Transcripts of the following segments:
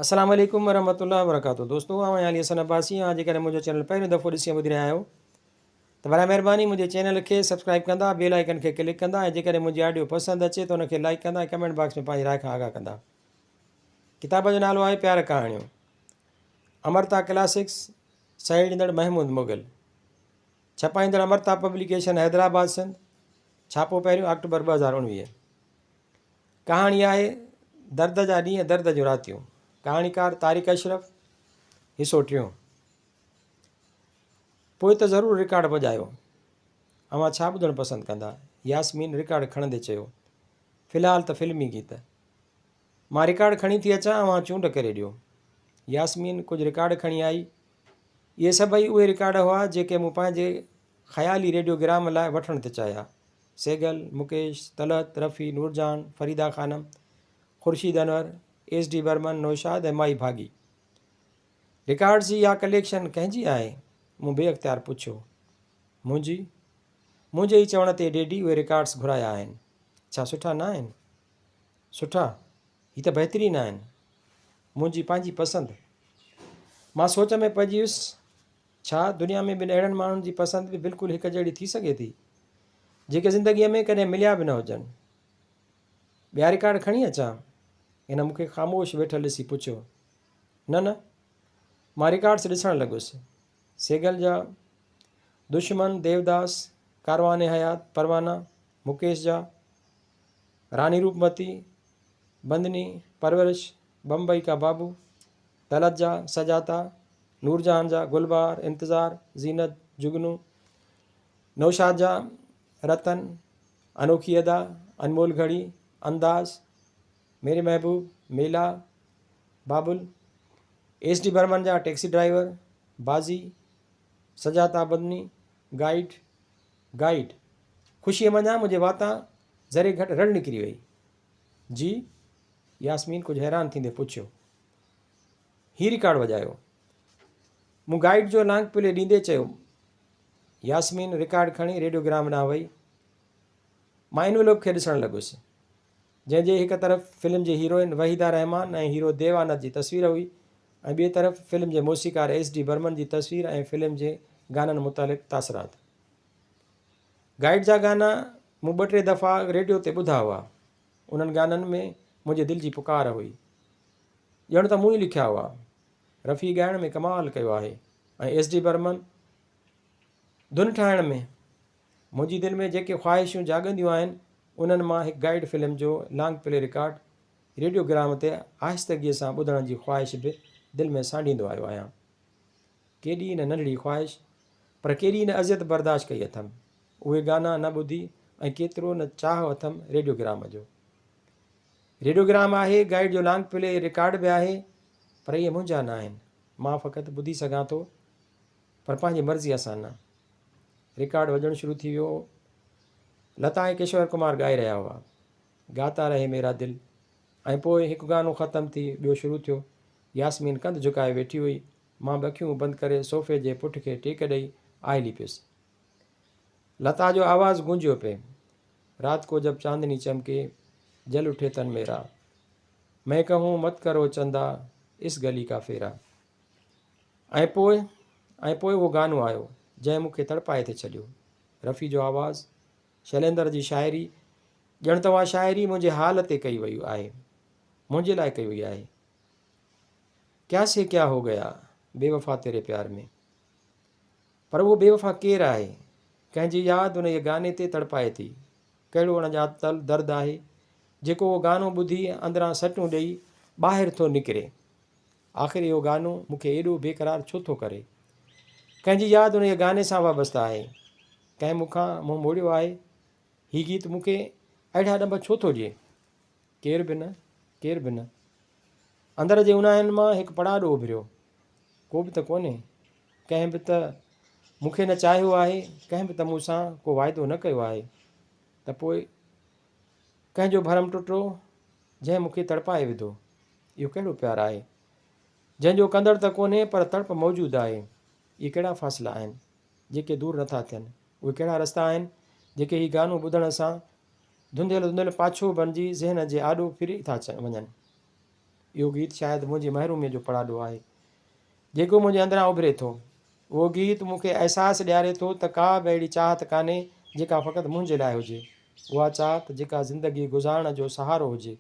السلام عليڪم ورحمة الله وبرڪاته دوستو آئون آهيان علي حسن عباسي اوهان جيڪڏهن منهنجو چينل پهريون دفعو ڏسي ۽ ٻڌي رهيا آهيو ته براء مهرباني منهنجي چينل کي سبسڪرائب ڪندا بيل آئيڪن کي ڪلڪ ڪندا ۽ جيڪڏهن منهنجي آڊيو پسند اچي ته ان کي لائيڪ ڪندا ۽ ڪمينٽ باڪس ۾ پنهنجي راء کان آگاهه ڪندا ڪتاب جو نالو آهي پيار ڪهاڻيون امرتا ڪلاسڪس سهيڙيندڙ محمود مغل ڇپائيندڙ امرتا پبليڪيشن حيدرآباد سنڌ ڇاپو پهريون آڪٽوبر 2019 ڪهاڻي آهي درد جا ڏينهن درد جون راتيون ڪهاڻيڪار طارق اشرف حصو ٽيون پوء ته ضرور رڪارڊ وڄايو اوهان ڇا ٻڌڻ پسند ڪندا ياسمين رڪارڊ کڻندي چيو في الحال ته فلمي گيت مان رڪارڊ کڻي ٿي اچان اوهان چونڊ ڪري ڏيو ياسمين ڪجهه رڪارڊ کڻي آئي اهي سڀئي اهي رڪارڊ هئا جيڪي مون پنهنجي خيالي ريڊيوگرام لاء وٺڻ ٿي چاهيا. سهگل، مڪيش، طلعت، رفيع، نورجهان، فريده خانم، خورشيد انور، ايس ڊي برمن، نوشاد ۽ مائي ڀاڳي. رڪارڊز جي اها ڪليڪشن ڪنهن جي آهي؟ مون بي اختيار پڇيو. منهنجي. منهنجي ئي چوڻ تي ڊيڊي اهي رڪارڊز گهرايا آهن. ڇا سٺا نه آهن؟ سٺا؟ هي ته بهترين آهن. منهنجي پنهنجي پسند. مان سوچ ۾ پئجي ويس. ڇا دنيا ۾ ٻن اهڙن ماڻهن جي پسند به بلڪل هڪ جهڙي ٿي سگهي ٿي، جيڪي زندگيء ۾ ڪڏهن مليا به نه هجن؟ ٻيا رڪارڊ کڻي اچان؟ هن مون کي خاموش ويٺل ڏسي پڇيو. نه نه. مان رڪارڊس ڏسڻ لڳس. سيگل جا دشمن، ديوداس، ڪاروان حيات، پروانا، مڪيش جا، راني روپمتي، بندني، پرورش، بمبئي ڪا بابو، طلعت جا، سجاتا، نورجهان جا، گلبهار، انتظار، زينت، جگنو، نوشاد جا، رتن، انوکي ادا، انمول گهڙي، انداز، ميري محبوب، ميلا، بابل، ايس ڊي برمن جا، ٽيڪسي ڊرائيور، بازي، سجاتا بدني، گائيڊ، گائيڊ. خوشيء منجهان منهنجي واتان ذري گهٽ رڙ نڪري وئي. جي؟ ياسمين ڪجهه حيران ٿيندي پڇيو. هي رڪارڊ وڄايو. مون گائيڊ جو لانگ پلي ڏيندي چيو. ياسمين رڪارڊ کڻي ريڊيوگرام ڏانهن وئي. مان انويلوپ کي ڏسڻ لڳس، جنهن جي هڪ طرف فلم جي هيروئن وحيده رحمان ۽ هيرو ديو آنند جي تصوير هئي ۽ ٻئي طرف فلم جي موسيقار ايس ڊي برمن جي تصوير ۽ فلم جي گانن متعلق تاثرات. گائيڊ جا گانا مون ٻه ٽي دفعا ريڊيو تي ٻڌا هئا. انهن گانن ۾ منهنجي دل جي پڪار هئي. ڄڻ ته مون ئي لکيا هئا. رفيع ڳائڻ ۾ ڪمال ڪيو آهي ۽ ايس ڊي برمن ڌن ٺاهڻ ۾. منهنجي دل ۾ جيڪي خواهشون جاڳنديون آهن، انهن مان هڪ گائيڊ فلم جو لانگ پلي رڪارڊ ريڊيوگرام تي آهستگيء سان ٻڌڻ جي خواهش به دل ۾ سانڍيندو آيو آهيان. ڪيڏي نه ننڍڙي خواهش، پر ڪيڏي نه اذيت برداشت ڪئي اٿم، اهي گانا نه ٻڌي ۽ ڪيترو نه چاهه اٿم ريڊيوگرام جو. ريڊيوگرام آهي، گائيڊ جو لانگ پلي رڪارڊ به آهي، پر اهي منهنجا نه آهن. مان فقط ٻڌي سگهان ٿو، پر پنهنجي مرضيء سان نه. رڪارڊ وڄڻ شروع ٿي ويو هو. لتا ۽ ڪشور ڪمار ڳائي رهيا هئا. گاتا رهي ميرا دل ۽ پوء هڪ گانو ختم ٿي ٻيو شروع ٿيو. ياسمين ڪنڌ جهڪائي ويٺي هئي. مان به اکيون بند ڪري صوفي جي پٺ کي ٽيڪ ڏئي آهلي پيس. لتا جو آواز گونجيو پئي. رات ڪو جب چاندني چمڪي، جل اٺي تن ميرا. مين ڪهون مت ڪرو چندا، اس گلي ڪا ڦيرا. ۽ پوء ۽ پوء اهو گانو آيو، جنهن مون کي تڙپائي ٿي ڇڏيو. رفيع جو آواز، شيليندر جي شاعري، ڄڻ ته اها شاعري منهنجي حال تي ڪئي وئي آهي. منهنجي لاء ڪئي وئي آهي. ڪيا سي ڪيا هو گيا، بي وفا تيري پيار ۾. پر اهو بي وفا ڪير آهي؟ ڪنهن جي ياد انهيء گاني تي تڙپائي ٿي. ڪهڙو اڻ ڄاتل درد آهي، جيڪو اهو گانو ٻڌي اندران سٽون ڏيئي ٻاهر ٿو نڪري. آخر اهو گانو مون کي ايڏو بي قرار ڇو ٿو ڪري؟ ڪنهن جي ياد انهيء گاني سان وابسته آهي؟ ڪنهن مون کان منهن موڙيو آهي؟ هي گيت مون کي اهڙا ڏنڀ ڇو ٿو ڏئي؟ ڪير به نه، ڪير به نه. اندر جي اونهاين مان هڪ پڙاڏو اڀريو. ڪو به ته ڪونهي. ڪنهن به ته مون کي نه چاهيو آهي، ڪنهن به ته مون سان ڪو واعدو نه ڪيو آهي. ته پوء ڪنهن جو ڀرم ٽٽو، جنهن مون کي تڙپائي وڌو. اهو ڪهڙو پيار آهي، جنهن جو ڪندڙ ته ڪونهي پر تڙپ موجود آهي. اهي ڪهڙا فاصلا آهن، جيڪي دور نٿا ٿين. اهي ڪهڙا رستا آهن، جيڪي هي گانو ٻڌڻ سان ڌنڌيل ڌنڌيل پاڇو بڻجي ذهن جي آڏو ڦري ٿا وڃن. اهو گيت شايد منهنجي محروميء جو پڙاڏو آهي، جيڪو منهنجي اندران اڀري ٿو. اهو گيت مون کي احساس ڏياري ٿو ته ڪا به اهڙي چاهت ڪانهي، جيڪا فقط منهنجي لاء هجي. اها چاهت جيڪا زندگي گذارڻ جو سهارو هجي.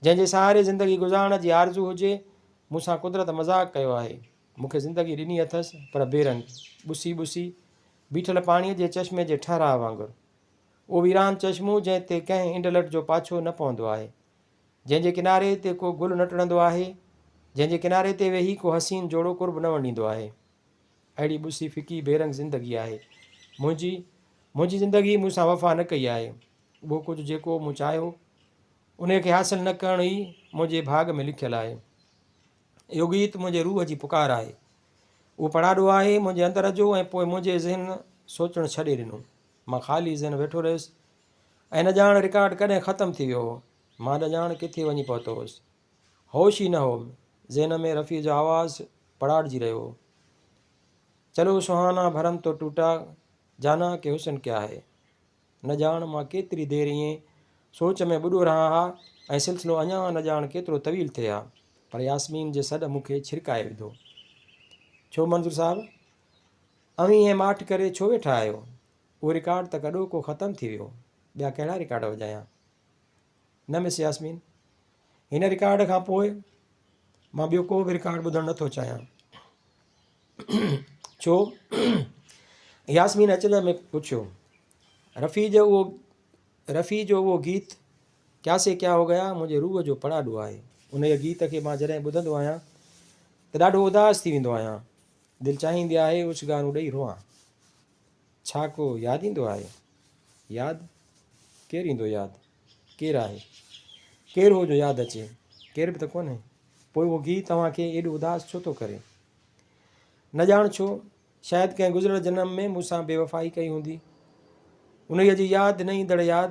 جنهن جي سهاري زندگي گذارڻ جي آرزو هجي. مون سان قدرت مذاق ڪيو آهي. مون کي زندگي ڏني اٿس، پر بي رنگ، ٻسي ٻسي، بيٺل پاڻيء جي چشمي جي ٺهراء وانگر. اهو ويران چشمو جنهن تي ڪنهن انڊلٺ جو پاڇو نه پوندو آهي. جنهن جي ڪناري تي ڪو گل نه ٽڙندو آهي، جنهن جي ڪناري تي ويهي ڪو حسين جوڙو قرب نه ونڊيندو آهي. اهڙي ٻسي ڦڪي بي رنگ زندگي آهي منهنجي. منهنجي زندگي مون سان وفا نه ڪئي آهي. اهو ڪجهه جيڪو مون چاهيو، انهيء کي حاصل نه ڪرڻ ئي منهنجي ڀاڳ ۾ لکيل آهي. اهو گيت منهنجي روح جي پڪار آهي. اهو پڙاڏو آهي منهنجي اندر جو ۽ پوء منهنجي ذهن سوچڻ ڇڏي ڏنو. مان خالي ذهن ويٺو رهيس ۽ نه ڄاڻ رڪارڊ ڪڏهن ختم ٿي ويو هو. مان نه ڄاڻ ڪٿي وڃي پهتو هوس. هوش ئي نه هوم. ذهن ۾ رفيع جو آواز پڙاڏجي رهيو هو. چلو سهانا ڀرم تو ٽوٽا، جانا ڪي حسن ڪيا هي. نه ڄاڻ مان ڪيتري دير ائين سوچ ۾ ٻڏو رهان ها ۽ سلسلو اڃا نه ڄاڻ ڪيترو طويل ٿئي ها، پر ياسمين جي سڏ مون کي ڇرڪائي وڌو. ڇو منظور صاحب! اوهين ائين ماٺ ڪري ڇو ويٺا آهيو؟ اهو رڪارڊ ته ڪڏهوڪو ختم ٿي ويو، ٻيا ڪهڙا رڪارڊ وڄايان؟ نه مس ياسمين، هن رڪارڊ کان پوء مان ٻيو ڪو به رڪارڊ ٻڌڻ نٿو چاهيان. ڇو؟ ياسمين اچرج ۾ پڇيو. رفيع جو اهو رفيع جو اهو گيت ڪيا سي ڪيا هو گيا منهنجي روح جو پڙاڏو آهي. انهيء گيت کي مان جڏهن ٻڌندو آهيان ته ڏاڍو اداس ٿي ويندو آهيان. دل چاهيندي آهي اوڇگارون ڏئي روئان. ڇا ڪو ياد ايندو آهي؟ ياد؟ ڪير ايندو ياد؟ ڪير آهي؟ ڪير هو جو ياد اچي؟ ڪير به ته ڪونهي. پوء اهو گيت توهان کي ايڏو اداس ڇو ٿو ڪري؟ نه ڄاڻ ڇو، شايد ڪنهن گذريل جنم ۾ مون سان بي وفائي ڪئي هوندي. انهيء جي ياد، نه ايندڙ ياد،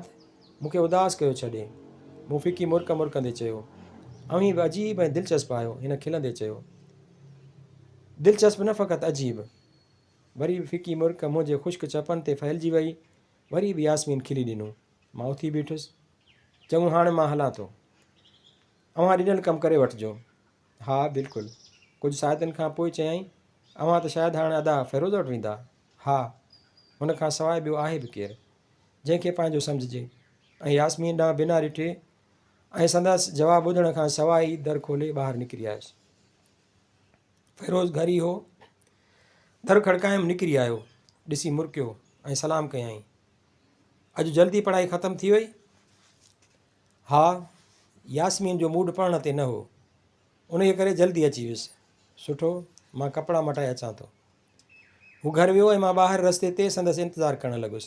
مون کي اداس ڪيو ڇڏي. مون ڦڪي مرڪ مرڪندي چيو. اوهين به عجيب ۽ دلچسپ آهيو. هن کلندي چيو. دلچسپ نه فقط عجيب. وري به ڦڪي مرڪ منهنجي خشڪ چپن تي ڦهلجي وئي. وري به ياسمين کلي ڏنو. مان اٿي بيٺس. چڱو هاڻي مان هلان ٿو. اوهان ڏنل ڪم ڪري وٺجو. ها بلڪل. ڪجهه ساعتن کان پوء چيائين، اوهان ته شايد هاڻي ادا فيروز وٽ ويندا. ها. هن کان سواء ٻيو آهي به ڪير؟ جنهن کي پنهنجو سمجهجي. ۽ ياسمين ڏانهن بنا ڏٺي ۽ سندس جواب ٻڌڻ کان سواء ئي در کولي ٻاهر نڪري آيس. فيروز گهر ئي هو. در کڙڪايم نڪري آيو. ڏسي مرڪيو ۽ سلام ڪيائين. اڄ جلدي پڙهائي ختم ٿي وئي؟ ها، ياسمين جو موڊ پڙهڻ تي نه هو. انهيء ڪري جلدي اچي ويس. سٺو، مان ڪپڙا مٽائي اچان ٿو. هو گهر ويو ۽ مان ٻاهر رستي تي سندس انتظار ڪرڻ لڳس.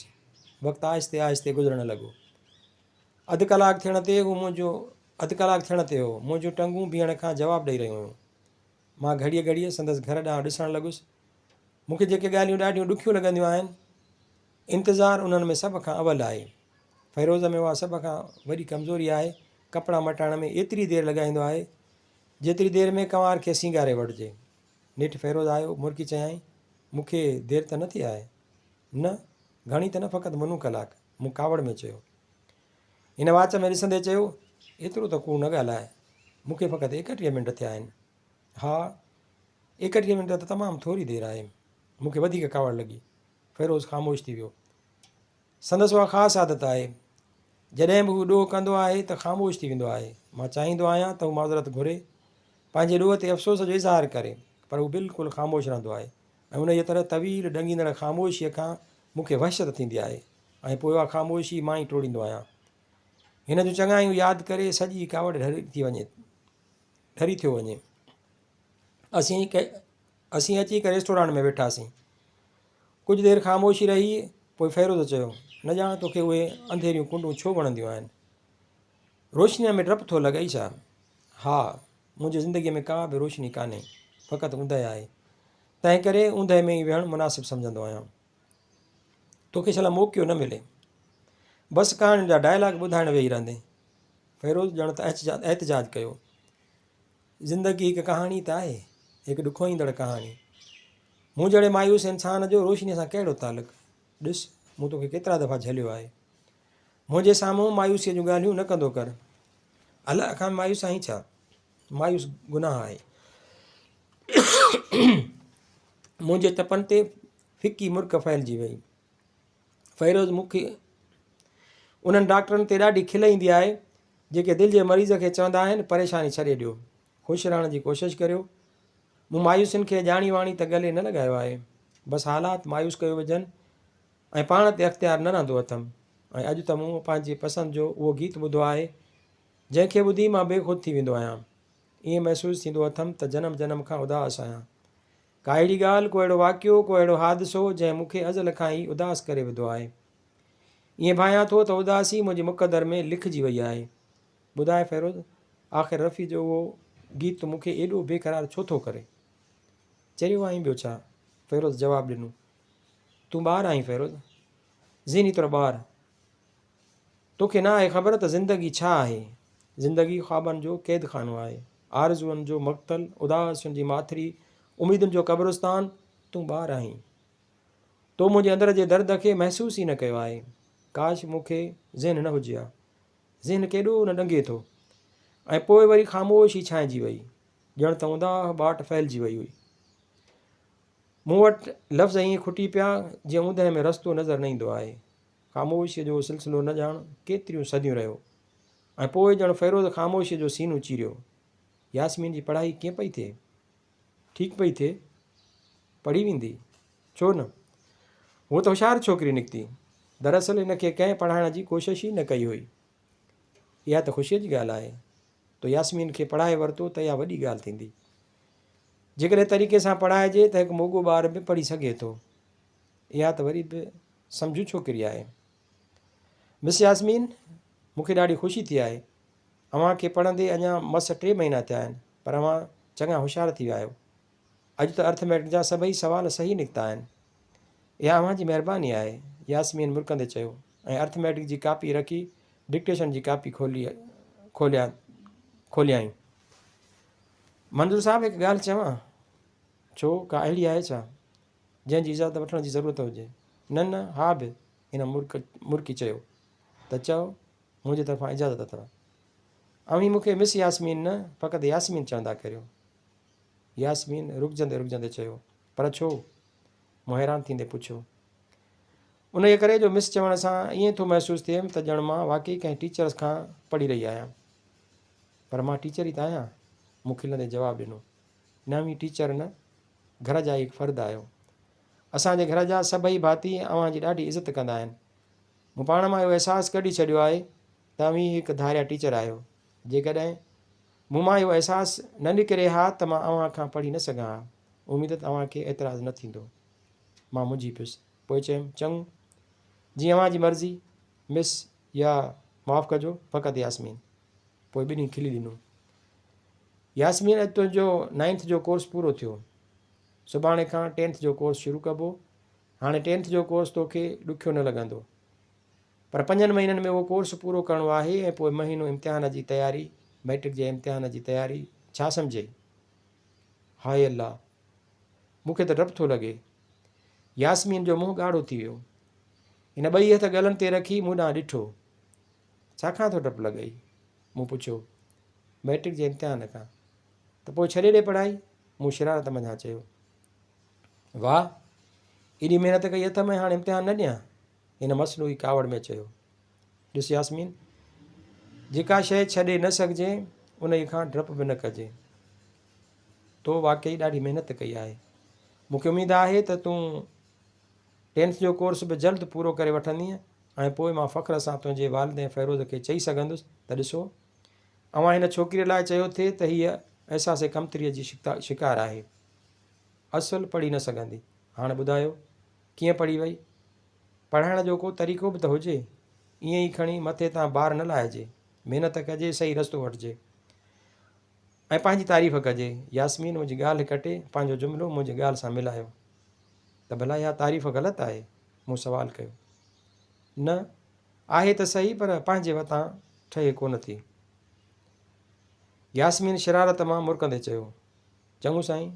وقت آهستي آهستي گذرڻ لڳو. اڌ ڪلاڪ ٿيڻ تي هو منهنجو اڌ ڪلاڪ ٿيڻ تي هو. منهنجون ٽنگون بيهڻ کان جواب ڏئي رهيون هيون. مان گهڙيء گهڙيء سندس گهر ڏانهن ڏسڻ لڳس. مون کي جيڪي ڳالهيون ڏاڍيون ڏکيون لڳنديون آهن، انتظار انهن ۾ سڀ کان اول آهي. فيروز ۾ اها سڀ کان وڏي ڪمزوري آهي، ڪپڙا مٽائڻ ۾ ايتري دير لڳائيندو آهي، جيتري دير ۾ ڪنوار کي سينگاري وٺجي. نيٺ فيروز آيو، مرڪي چيائين، مون کي دير ته نه ٿي آهي؟ نه، گهڻي ته نه فقط منو ڪلاڪ. مون ڪاوڙ ۾ چيو. هن واچ ۾ ڏسندي چيو، ايترو ته ڪوڙ نه ڳالهاء، مون کي فقط 31 منٽ ٿيا آهن. ها، 31 منٽ ته تمام ٿوري دير آهي. مون کي وڌيڪ ڪاوڙ لڳي. فيروز خاموش ٿي ويو. سندس اها خاص عادت آهي. جڏهن به هو ڏوهه ڪندو آهي ته خاموش ٿي ويندو آهي. مان چاهيندو آهيان ته هو معذرت گهري، پنهنجي ڏوهه تي افسوس جو اظهار ڪري، پر هو بلڪل خاموش رهندو آهي ۽ انهيء طرح طويل ڏنگيندڙ خاموشيء کان مون کي وحشت ٿيندي آهي ۽ پوء اها خاموشي مان ئي ٽوڙيندو آهيان. هن جون چڱايون ياد ڪري سڄي ڪاوڙ ڍري ٿي وڃي ڍري ٿيو وڃي. اسين اسين اچي هڪ ريسٽورانٽ ۾ ويٺاسين. ڪجهه دير خاموشي رهي، پوء فيروز چيو، نه ڄاڻ توکي اهي انڌيريون ڪنڊون ڇو وڻنديون آهن؟ روشنيء ۾ ڊپ ٿو لڳئي ڇا؟ ها، منهنجي زندگيء ۾ ڪا به روشني ڪانهي، فقط اوندهه آهي. تنهنڪري اوندهه ۾ ئي ويهڻ مناسب سمجهندو آهيان. توکي شل موقعو نه ملي. بس ڪهاڻين جا ڊائلاگ ٻڌائڻ ويهي رهندين. فيروز ڄڻ ته احتجاج ڪيو. زندگي هڪ ڪهاڻي ته آهي، هڪ ڏکوئيندڙ ڪهاڻي. مون جهڙي مايوس انسان جو روشنيء سان ڪهڙو تعلق؟ ڏس، مون توکي ڪيترا دفعا جهليو آهي. منهنجي سامهون مايوسيء جون ڳالهيون نه ڪندو ڪر. الله کان به مايوس آهين ڇا؟ مايوس گناهه آهي. منهنجي چپن تي ڦڪي مرڪ ڦهلجي وئي. فيروز مون کي انهن ڊاڪٽرن تي ڏاڍي کل ايندي آهي، جيڪي دل جي مريض کي چوندا آهن، پريشاني ڇڏي ڏيو، خوش رهڻ جي ڪوشش ڪريو. مون مايوسين کي ڄاڻي واڻي ته ڳلي نه لڳايو آهي. بس حالات مايوس ڪيو وجهن ۽ پاڻ تي اختيار نه رهندو اٿم ۽ اڄ ته مون پنهنجي پسند جو اهو گيت ٻڌو آهي، جنهن کي ٻڌي مان بي خود ٿي ويندو آهيان. ائين محسوس ٿيندو اٿم ته جنم جنم کان اداس آهيان. ڪا اهڙي ڳالهه، ڪو اهڙو واقعو، ڪو اهڙو حادثو، جنهن مون کي ازل کان ئي اداس ڪري وڌو آهي. ائين ڀانيان ٿو ته اداسي منهنجي مقدر ۾ لکجي وئي آهي. ٻڌاء فيروز، آخر رفيع جو اهو گيت مون کي ايڏو بي قرار ڇو ٿو ڪري؟ چريو آهين ٻيو ڇا؟ فيروز جواب ڏنو. تون ٻار آهين فيروز. ذهني طور ٻار. توکي نه آهي خبر ته زندگي ڇا آهي؟ زندگي خوابن جو قيد خانو آهي. آرزوئن جو مقتل، اداسين جي ماٿري، اميدن جو قبرستان، تون ٻار آهين. تو منهنجي اندر جي درد کي محسوس ئي نه ڪيو آهي. ڪاش مون کي ذهن نه هجي ها. ذهن ڪيڏو نه ڏنگي ٿو. ۽ پوء وري خاموشي ڇانئجي وئي. ڄڻ ته اونداهه ٻاٽ ڦهلجي وئي هئي. مون وٽ لفظ ائين کٽي پيا، جيئن اوندهه ۾ رستو نظر نه ايندو آهي. خاموشيء جو سلسلو نه ڄاڻ ڪيتريون صديون رهيو ۽ پوء ڄڻ فيروز خاموشيء جو سينو چيريو. ياسمين جي پڙهائي ڪيئن پئي ٿئي؟ ٺيڪ پئي ٿئي. پڙهي ويندي. ڇو نه؟ هوء ته هوشيار ڇوڪري نڪتي. دراصل هن کي ڪنهن پڙهائڻ جي ڪوشش ئي نه ڪئي هئي. اها ته خوشيء جي ڳالهه آهي. تو ياسمين کي پڙهائي ورتو ته اها وڏي ڳالهه ٿيندي. جيڪڏهن طريقي سان پڙهائجي ته هڪ موڳو ٻار به پڙهي سگهي ٿو. اها ته وري به سمجهو ڇوڪري آهي. مس ياسمين، مون کي ڏاڍي خوشي ٿي آهي. اوهان کي پڙهندي اڃا مس ٽي مهينا ٿيا آهن، پر اوهان چڱا هوشيار ٿي ويا آهيو. اڄ ته ارٿميٽڪ جا سڀئي سوال صحيح نڪتا آهن. اها اوهان جي مهرباني آهي. ياسمين مرڪندي چيو ۽ ارٿميٽڪ جي ڪاپي رکي ڊڪٽيشن جي ڪاپي کولي کوليائين. منظور صاحب هڪ ڳالهه چوان؟ ڇو، ڪا اهڙي آهي ڇا؟ جنهن جي اجازت وٺڻ جي ضرورت هجي. نه نه، ها به، هن مرڪي چيو. ته چئو، منهنجي طرفان اجازت اٿو. اوهين مون کي مس ياسمين نه، فقط ياسمين چوندا ڪريو. ياسمين رڪجندي رڪجندي چيو. پر ڇو؟ مون حيران ٿيندي پڇيو. انهيء ڪري جو مس چوڻ سان ائين ٿو محسوس ٿئيم ته ڄڻ مان واقعي ڪنهن ٽيچر کان پڙهي رهي آهيان. پر مان ٽيچر ئي ته آهيان. مون کلندي جواب ڏنو. نه اوهين ٽيچر نه، گهر جا ئي هڪ فرد آهيو. اسان جي گهر جا سڀئي ڀاتي اوهان جي ڏاڍي عزت ڪندا آهن. مون پاڻ مان اهو احساس ڪڍي ڇڏيو آهي ته اوهين هڪ ڌاريا ٽيچر آهيو. جيڪڏهن مون مان اهو احساس نه نڪري ها ته مان اوهان کان پڙهي نه سگهان ها. اميد ته اوهان کي اعتراض نه ٿيندو. مان منجهي پيس. پوء چيم، چڱو، جيئن اوهان جي مرضي، مس يا معاف ڪجو، فقط ياسمين. پوء ٻنهي کلي ڏنو. ياسمين اڄ تنهنجو نائنٿ جو ڪورس پورو ٿيو. سڀاڻي کان ٽينٿ جو ڪورس شروع ڪبو. هاڻي ٽينٿ جو ڪورس توکي ڏکيو نه لڳندو. پر پنجن مهينن ۾ اهو ڪورس پورو ڪرڻو آهي ۽ پوء مهينو امتحان جي تياري، مئٽرڪ جي امتحان جي تياري، ڇا سمجهئي؟ هاء الله! مون کي ته ڊپ ٿو لڳي. ياسمين جو منهن ڳاڙهو ٿي ويو. هن ٻئي هٿ ڳلن تي رکي مون ڏانهن ڏٺو. ڇا کان ٿو ڊپ لڳئي؟ مون پڇيو. مئٽرڪ جي امتحان کان. ته پوء ڇڏي ڏي پڙهائي. مون شرارت منجهان چيو. واهه! ايڏي محنت ڪئي اٿم ۽ هاڻ امتحان نه ڏيان؟ هن مصنوعي ڪاوڙ ۾ چيو. ڏس ياسمين! جيڪا شيء ڇڏي نه سگهجي، انهيء کان ڊپ به نه ڪجي. تو واقعي ڏاڍي محنت ڪئي آهي. مون کي اميد آهي ته تون ٽينٿ جو ڪورس به جلد پورو ڪري وٺندينء ۽ پوء مان فخر سان تنهنجي والد ۽ فيروز کي چئي سگهندس ته ڏسو، اوهان هن ڇوڪريء لاء چيو ٿي ته هيء احساس ڪمتريء جي شڪار آهي. اصل پڙهي نه سگهندي. هاڻ ٻڌايو، ڪيئن پڙهي وئي؟ پڙهائڻ جو ڪو طريقو به ته هجي. ائين ئي کڻي مٿي تان بار نه لاهجي. محنت ڪجي، صحيح رستو وٺجي ۽ پنهنجي تعريف ڪجي. ياسمين منهنجي ڳالهه ڪٽي پنهنجو جملو منهنجي ڳالهه سان ملايو. ته ڀلا اها تعريف غلط آهي؟ مون سوال ڪيو. نه، آهي ته سهي پر پنهنجي وتان ٺهي ڪونه ٿي. ياسمين شرارت مان مرڪندي چيو. چڱو سائين،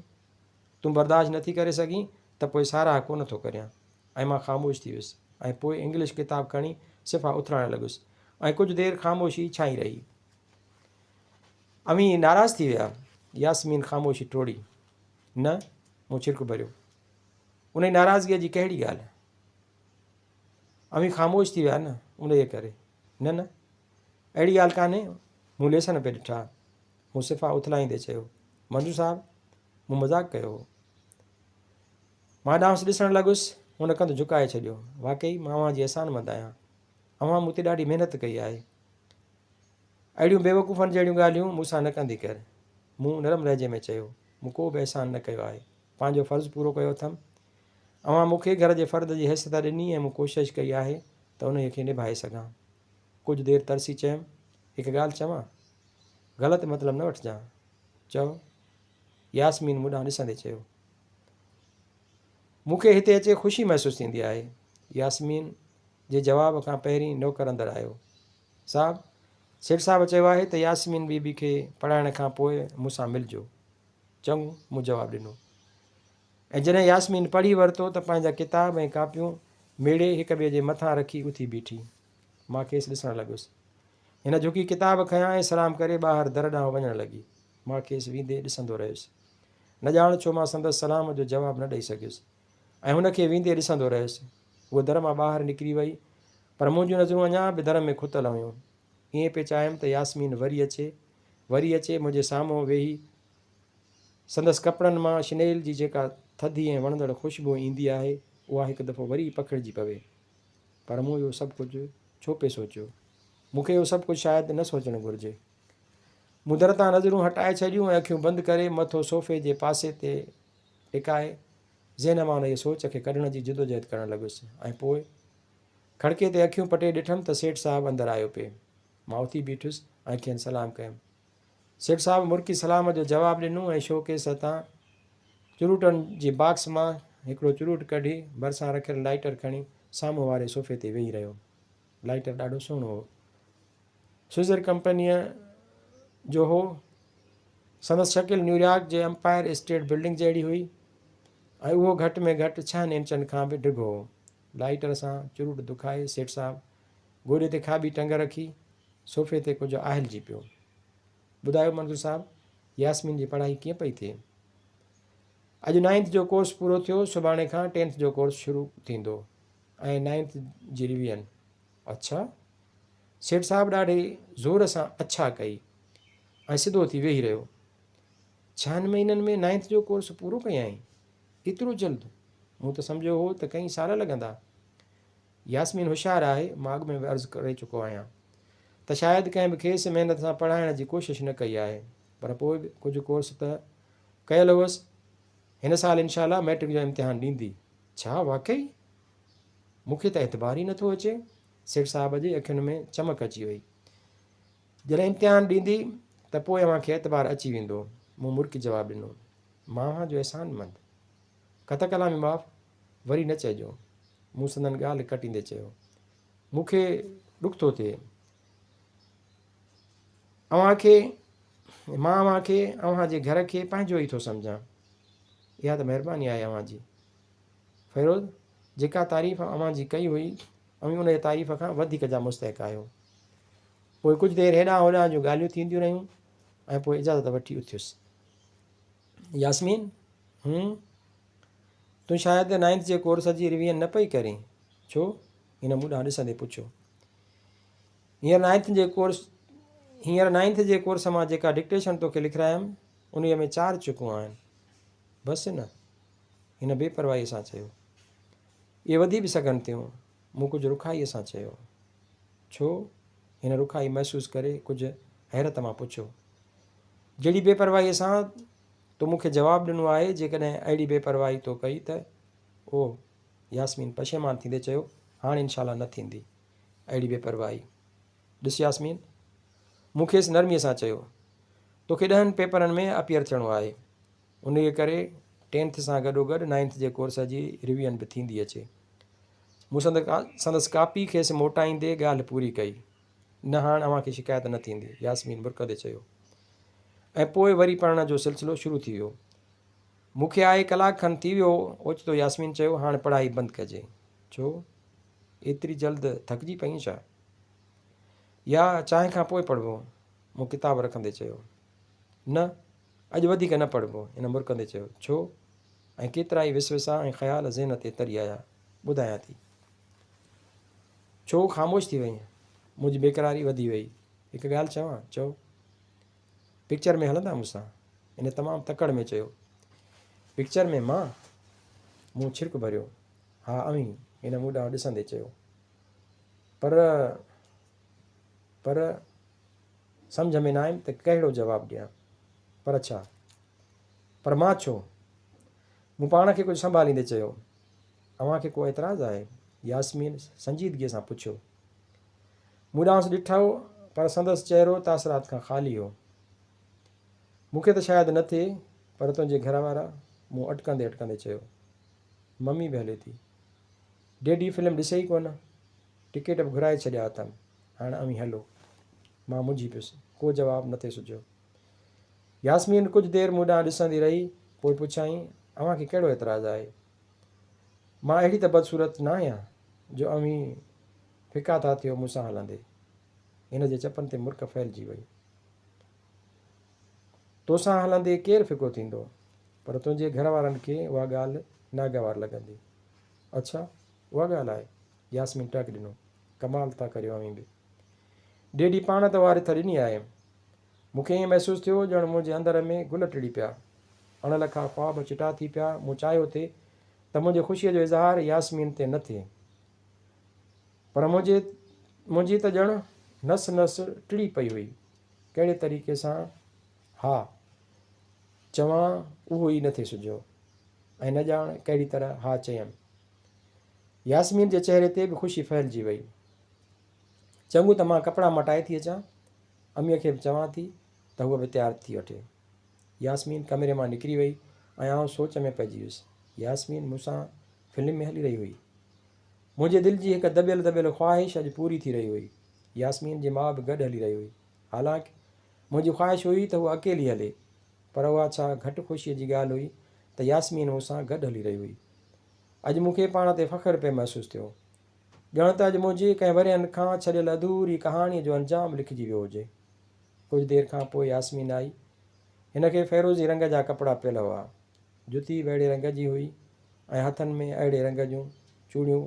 تون برداشت نه ٿي ڪري سگهين ته پوء ساراهه ڪونه ٿو ڪريان. ۽ مان خاموش ٿي ويس ۽ پوء انگلش ڪتاب کڻي صفحا اٿلائڻ لڳس ۽ ڪجهه دير خاموشي ڇانئي رهي. اوهين ناراض ٿي ويا؟ ياسمين خاموشي ٽوڙي. نه، مون ڇرڪ ڀريو. انهيء ناراضگيء جي ڪهڙي ڳالهه؟ اوهين خاموش ٿي ويا نه، انهيء ڪري. نه نه، اهڙي ڳالهه ڪانهي. مون ليسن پئي ڏٺا. مون صفا اٿلائيندي چيو، منظور صاحب، مون مذاق ڪيو هو. مان ڏانهس ڏسڻ لڳس. هن ڪنڌ جهڪائي ڇڏيو. واقعي مان اوهان جي احسانمند آهيان. اوهان مون تي ڏاڍي محنت ڪئي آهي. اهڙيون بيوقوفن جهڙيون ڳالهيون مون سان نه ڪندي ڪر. مون نرم لهجي ۾ چيو، مون ڪو به احسان نه ڪيو آهي. پنهنجو فرض پورو ڪيو اٿم. اوهان مون کي گهر جي فرد جي حيثيت ڏني ۽ مون ڪوشش ڪئي آهي ته انهيء کي نڀائي سگهان. ڪجهه دير ترسي چيم، هڪ ڳالهه چوان؟ غلط مطلب نه وٺجان. چئو. ياسمين مون ڏانهن ڏسندي چيو. مون کي هتي اچي خوشي محسوس ٿيندي آهي. ياسمين جي جواب کان پهرين نوڪر اندر آيو. صاحب! سيٺ صاحب چيو آهي ته ياسمين بي بي کي پڙهائڻ کان پوء مون سان ملجو. چڱو، مون جواب ڏنو. ۽ جڏهن ياسمين پڙهي ورتو ته پنهنجا ڪتاب ۽ ڪاپيون ميڙي هڪ ٻئي جي مٿان رکي اٿي بيٺي. مان کيس ڏسڻ لڳس. هن جهڪي ڪتاب کنيا ۽ سلام ڪري ٻاهر در ڏانهن وڃڻ لڳي. مان کيس ويندي ڏسندو رهيس. نه ڄاڻ ڇو مان سندس سلام جو جواب نه ڏئي سگهيس ۽ هن کي ويندي ڏسندو رهيس. هوء در مان ٻاهر نڪري وئي، پر منهنجون نظرون اڃا به در ۾ کتل هيون. ائين پئي چاهيم ته ياسمين وري اچي، وري اچي منهنجي سامهون ويهي سندس ڪپڙن مان شنيل جي جيڪا ٿڌي ۽ وڻندڙ خوشبوء ايندي آهي، اها هڪ دفعو وري پکڙجي پوي. پر مون اهو سڀ ڪجهه ڇو پئي سوچيو؟ مون کي اهو سڀ ڪجهه شايد نه سوچڻ گهرجي. مون در تان نظرون هٽائي ڇڏيون ۽ اکيون بند ڪري مٿو صوفي جي پاسي تي ٽڪائي ذهن مان انهيء سوچ کي ڪڍڻ جي جدوجهد ڪرڻ لڳس ۽ پوء کڙڪي تي اکيون پٽي ڏٺم ته سيٺ صاحب اندر آيو پئي. مان اٿي بيٺس ۽ کين سلام ڪيم. سيٺ صاحب مرڪي سلام جو جواب ڏنو ۽ شوڪيس تان چروٽن جي باڪس مان هڪڙو چروٽ ڪڍي ڀرسان رکيل لائيٽر کڻي سامهون واري صوفي تي ويهي رهيو. لائيٽر ڏاڍو سهڻو هو. سوئزر ڪمپنيء جو هو. سندس شڪل نيويارڪ جي امپائر اسٽيٽ بلڊنگ جهڙي هئي ۽ اهو گهٽ ۾ گهٽ ڇهن انچن کان به ڊگهو هو. لائيٽر سان چروٽ دکائي سيٺ صاحب گوڏي تي کاٻي ٽنگ رکي صوفي تي ڪجهه آهلجي پيو. ٻڌايو منظور صاحب، ياسمين جي پڙهائي ڪيئن پئي ٿئي؟ اڄ نائنٿ جو ڪورس پورو ٿيو، سڀاڻي کان ٽينٿ جو ڪورس شروع ٿيندو ۽ نائنٿ جي ريويزن. اڇا! سيٺ صاحب ڏاڍي زور سان اڇا ڪئي ۽ سڌو ٿي ويهي رهيو. ڇهن مهينن ۾ نائنٿ جو ڪورس پورو ڪيائين؟ ايترو جلد؟ مون ته سمجهيو هو ته ڪئين سال لڳندا. ياسمين هوشيار آهي، مان اڳ ۾ به عرض ڪري چڪو آهيان ته شايد ڪنهن به کيس محنت سان پڙهائڻ جي ڪوشش نه ڪئي آهي، پر پوء به ڪجهه ڪورس ته ڪيل هئس. هن سال انشاء الله مئٽرڪ جو امتحان ڏيندي. ڇا واقعي؟ مون کي ته اعتبار ئي نٿو اچي. سيٺ صاحب جي اکين ۾ چمڪ اچي وئي. جڏهن امتحان ڏيندي ته پوء اوهان کي اعتبار اچي ويندو. مون مرڪي جواب ڏنو. مان اوهان جو احسانمند. قطع ڪلامي معاف، وري نه چئجو. مون سندن ڳالهه ڪٽيندي چيو. مون کي ڏک ٿو ٿئي. اوهان کي، مان اوهان کي، اوهان جي گهر کي پنهنجو ئي ٿو سمجهان. اها ته مهرباني آهي اوهان جي. فيروز، جيڪا تعريف اوهان جي ڪئي هئي، اوهين انهيء تعريف کان وڌيڪ جا مستحق آهيو. پوء ڪجهه دير هيڏانهن هوڏانهن جون ڳالهيون ٿينديون رهيون ۽ پوء اجازت وٺي اٿيس. ياسمين، هون، تون شايد نائنٿ جي ڪورس جي ريويزن نه پئي ڪرين، ڇو؟ هن مون ڏانهن ڏسندي پڇيو. هينئر نائنٿ جي ڪورس هينئر نائنٿ جي ڪورس مان جيڪا ڊڪٽيشن توکي لکرايم، انهيء ۾ چار چڪون آهن. بس نه؟ هن بي پرواهيء سان چيو. اهي وڌي به سگهن ٿيون. مون ڪجهه رکائيء سان چيو. ڇو؟ هن رکائي محسوس ڪري ڪجهه حيرت مان پڇيو. جهڙي بي پرواهيء سان تو مون کي جواب ڏنو آهي، جيڪڏهن اهڙي بي پرواهي تو ڪئي ته. اوه! ياسمين پشيمان ٿيندي چيو، هاڻ انشاء الله نه ٿيندي اهڙي بي پرواهي. ڏس ياسمين! مون کيس نرميء سان چيو، توکي ڏهن پيپرن ۾ اپيئر ٿيڻو آهي. انهيء ڪري ٽينٿ سان گڏوگڏ نائنٿ جي ڪورس جي ريويئن به ٿيندي اچي. مون سندس ڪاپي کيس موٽائيندي ڳالهه پوري ڪئي. نه هاڻ اوهان کي شڪايت نه ٿيندي. ياسمين مرڪندي چيو. ۽ پوء وري پڙهڻ جو سلسلو شروع ٿي ويو. مون کي آئي ڪلاڪ کن ٿي ويو هو. اوچتو ياسمين چيو، هاڻ پڙهائي بند ڪجي. ڇو؟ ايتري جلد ٿڪجي پئين ڇا؟ يا چانهه کان پوء پڙهبو؟ مون ڪتاب رکندي چيو. نه، اڄ وڌيڪ نه پڙهبو. هن مرڪندي چيو. ڇو؟ ۽ ڪيترائي وسوسا ۽ خيال ذهن تي تري آيا. ٻڌايان ٿي. ڇو خاموش ٿي وئين؟ منهنجي بيقراري وڌي وئي. هڪ ڳالهه چوان؟ چئو. پڪچر ۾ هلندا مون سان؟ هن تمام تڪڙ ۾ چيو. پڪچر ۾ مان؟ مون ڇرڪ ڀريو. ها اوهين. هن مون ڏانهن ڏسندي چيو. پر. پر. سمجهه ۾ نه آيم ته ڪهڙو جواب ڏيان. پر ڇا؟ پر مان ڇو؟ مون پاڻ کي ڪجهه سنڀاليندي چيو. اوهان کي ڪو اعتراض آهي؟ ياسمين سنجيدگيء سان پڇيو. مون ڏانهس ڏٺو پر سندس چهرو تاثرات کان خالي هو. مون کي ته شايد نه ٿئي پر تنهنجي گهر وارا؟ مون اٽڪندي اٽڪندي چيو. ممي به هلي ٿي. ڊيڊي فلم ڏسي ئي ڪونه. ٽڪيٽ به گهرائي ڇڏيا اٿم. هاڻ اوهين هلو. مان منجهي پيس. ڪو جواب نه ٿي سجهيو. ياسمين ڪجهه دير مون ڏانهن ڏسندي رهي، پوء پڇيائين، اوهان کي ڪهڙو اعتراض آهي؟ مان اهڙي ته بدصورت ناهيان جو اوهين ڦڪا ٿا ٿيو مون سان هلندي. هن جي چپن تي مرڪ ڦهلجي وئي. توسان هلندي ڪير ڦڪو ٿيندو؟ پر تنهنجي گهر وارن کي اها ڳالهه ناگوار لڳندي. اڇا، اها ڳالهه آهي. ياسمين ٽهڪ ڏنو. ڪمال ٿا ڪريو اوهين به. ڊيڊي پاڻ ته اها رٿ ڏني آهي. مون کي ائين محسوس ٿيو ڄڻ منهنجي اندر ۾ گل ٽڙي پيا. اڻ لکا خواب چٽا ٿي پيا. مون چاهيو ٿي ته منهنجي خوشيء جو اظهار ياسمين تي نه ٿئي. پر منهنجي منهنجي ته ڄڻ نس نس ٽڙي پئي هئي. ڪهڙي طريقي سان ها چوان اهو ئي نه ٿي سجهيو ۽ نه ڄاڻ ڪهڙي طرح ها چيم. ياسمين جي چهري تي به خوشي ڦهلجي وئي. چڱو ته مان ڪپڙا مٽائي ٿي اچان. اميء کي به چوان ٿي ته هوء به تيار ٿي وٺي. ياسمين ڪمري مان نڪري وئي ۽ آئون سوچ ۾ پئجي ويس. ياسمين مون سان فلم ۾ هلي رهي هئي. منهنجي دل جي هڪ دٻيل دٻيل خواهش اڄ پوري ٿي رهي هئي. ياسمين جي ماء به گڏ هلي رهي هئي. حالانڪ منهنجي خواهش هئي ته هوء اڪيلي هلي، پر اها ڇا گهٽ خوشيء جي ڳالهه هئي ته ياسمين مون سان گڏ هلي رهي هئي. اڄ مون کي پاڻ تي فخر پئي محسوس ٿيو. ڄڻ ته اڄ منهنجي ڪنهن ورهين کان ڇڏيل اڌوري ڪهاڻيء جو انجام لکجي ويو هجي. ڪجهه دير کان پوء ياسمين آئي. هن کي فيروزي رنگ جا ڪپڙا پيل هئا. جتي به اهڙي رنگ جي هئي ۽ هٿن ۾ اهڙي رنگ جون چوڙيون.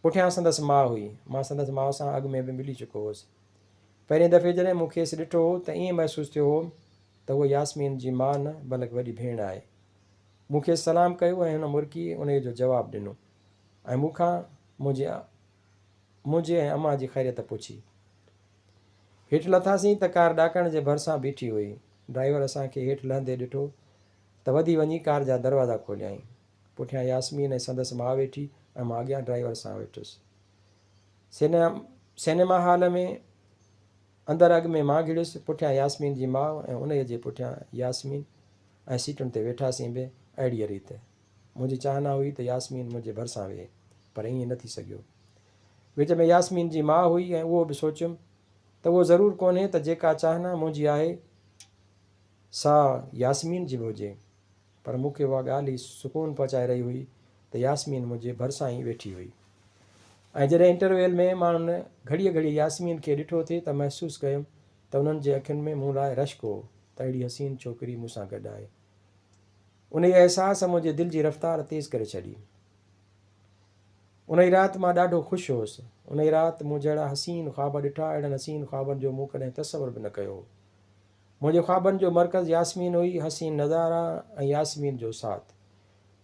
پٺيان سندس ماء هئي. مان سندس ماء سان اڳ ۾ به ملي چڪو هوس. پهرين دفعي جڏهن مون کيس ڏٺو هو ته ائين محسوس ٿيو هوم ته هوء ياسمين جي ماء نه بلڪ وڏي ڀيڻ آهي. مون کيس سلام ڪيو ۽ هن مرڪي انهيء جو جواب ڏنو. ۽ مون کان منهنجي منهنجي ۽ امان جي خيريت پڇي. هيٺ لٿاسين ته ڪار ڏاڪڻ جي ڀرسان بيٺي هئي. ڊرائيور اسان کي هيٺ لهندي ڏٺو ته وڌي وڃي ڪار جا دروازا کوليائين. پٺيان ياسمين ۽ سندس ماء ويٺي ۽ مان اڳيان ڊرائيور سان ويٺس. سئنيما هال ۾ اندر اڳ ۾ مان گهڙيس، پٺيان ياسمين جي ماء ۽ انهيء جي پٺيان ياسمين ۽ سيٽن تي ويٺاسين به اهڙيء ريت. منهنجي چاهنا هئي ته ياسمين منهنجي ڀرسان ويهي، پر ائين نه ٿي سگهيو. وچ ۾ ياسمين جي ماء هئي ۽ اهو به سوچيم ته اهو ضرور ڪونهي ته جيڪا چاهنا منهنجي آهي، سا ياسمين جي به هجي. پر مون کي اها ڳالهه ئي سڪون پهچائي رهي هئي ته ياسمين منهنجي ڀرسان ئي ويٺي هئي. ۽ جڏهن انٽرويل ۾ ماڻهن گهڙيء گهڙيء ياسمين کي ڏٺو ٿي ته محسوس ڪيم ته انهن جي اکين ۾ مون لاء رشڪ هو ته اهڙي حسين ڇوڪري مون سان گڏ آهي. انهيء احساس منهنجي دل جي رفتار تيز ڪري ڇڏي. انهيء رات مان ڏاڍو خوش هوس. انهيء رات مون جهڙا حسين خواب ڏٺا، اهڙن حسين خوابن جو مون ڪڏهن تصور به نه ڪيو هو. منهنجي خوابن جو مرڪز ياسمين هئي، حسين نظارا ۽ ياسمين جو ساٿ.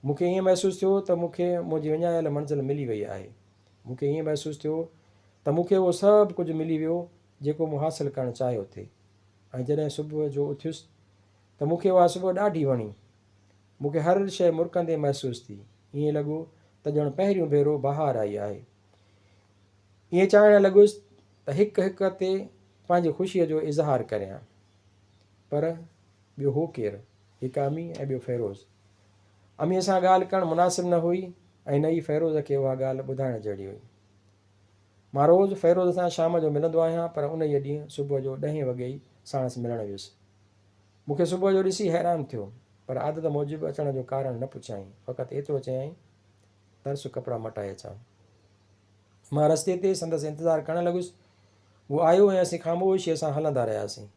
مون کي ائين محسوس ٿيو ته مون کي منهنجي وڃايل منزل ملي وئي آهي. مون کي ائين محسوس ٿيو ته مون کي اهو سڀ ڪجهه ملي ويو، جيڪو مون حاصل ڪرڻ چاهيو ٿي. ۽ جڏهن صبح جو اٿيس ته مون کي اها صبح ڏاڍي وڻي. مون کي هر شيء مرڪندي محسوس ٿي. ائين لڳو ته ڄڻ پهريون ڀيرو بهار آئي آهي. ائين چاهڻ لڳس ته هڪ هڪ تي پنهنجي خوشيء جو اظهار ڪريان. پر ٻيو هو ڪير؟ هڪ امي ۽ ٻيو فيروز. اميء سان ڳالهه ڪرڻ مناسب نه هئي ۽ نه ئي فيروز کي اها ڳالهه ٻڌائڻ جهڙي هئي. مان روز فيروز سان شام جو ملندو آهيان پر انهيء ڏينهن صبح جو ڏهين وڳي ئي ساڻس ملڻ ويس. مون کي صبح جو ڏسي حيران ٿيو، پر عادت موجب اچڻ جو ڪارڻ نه پڇيائين، فقط ايترو چيائين، ترس ڪپڙا مٽائي اچان. مان رستي تي سندس انتظار ڪرڻ لڳس. هو آيو ۽ اسين خاموشيء سان هلندا رهياسين.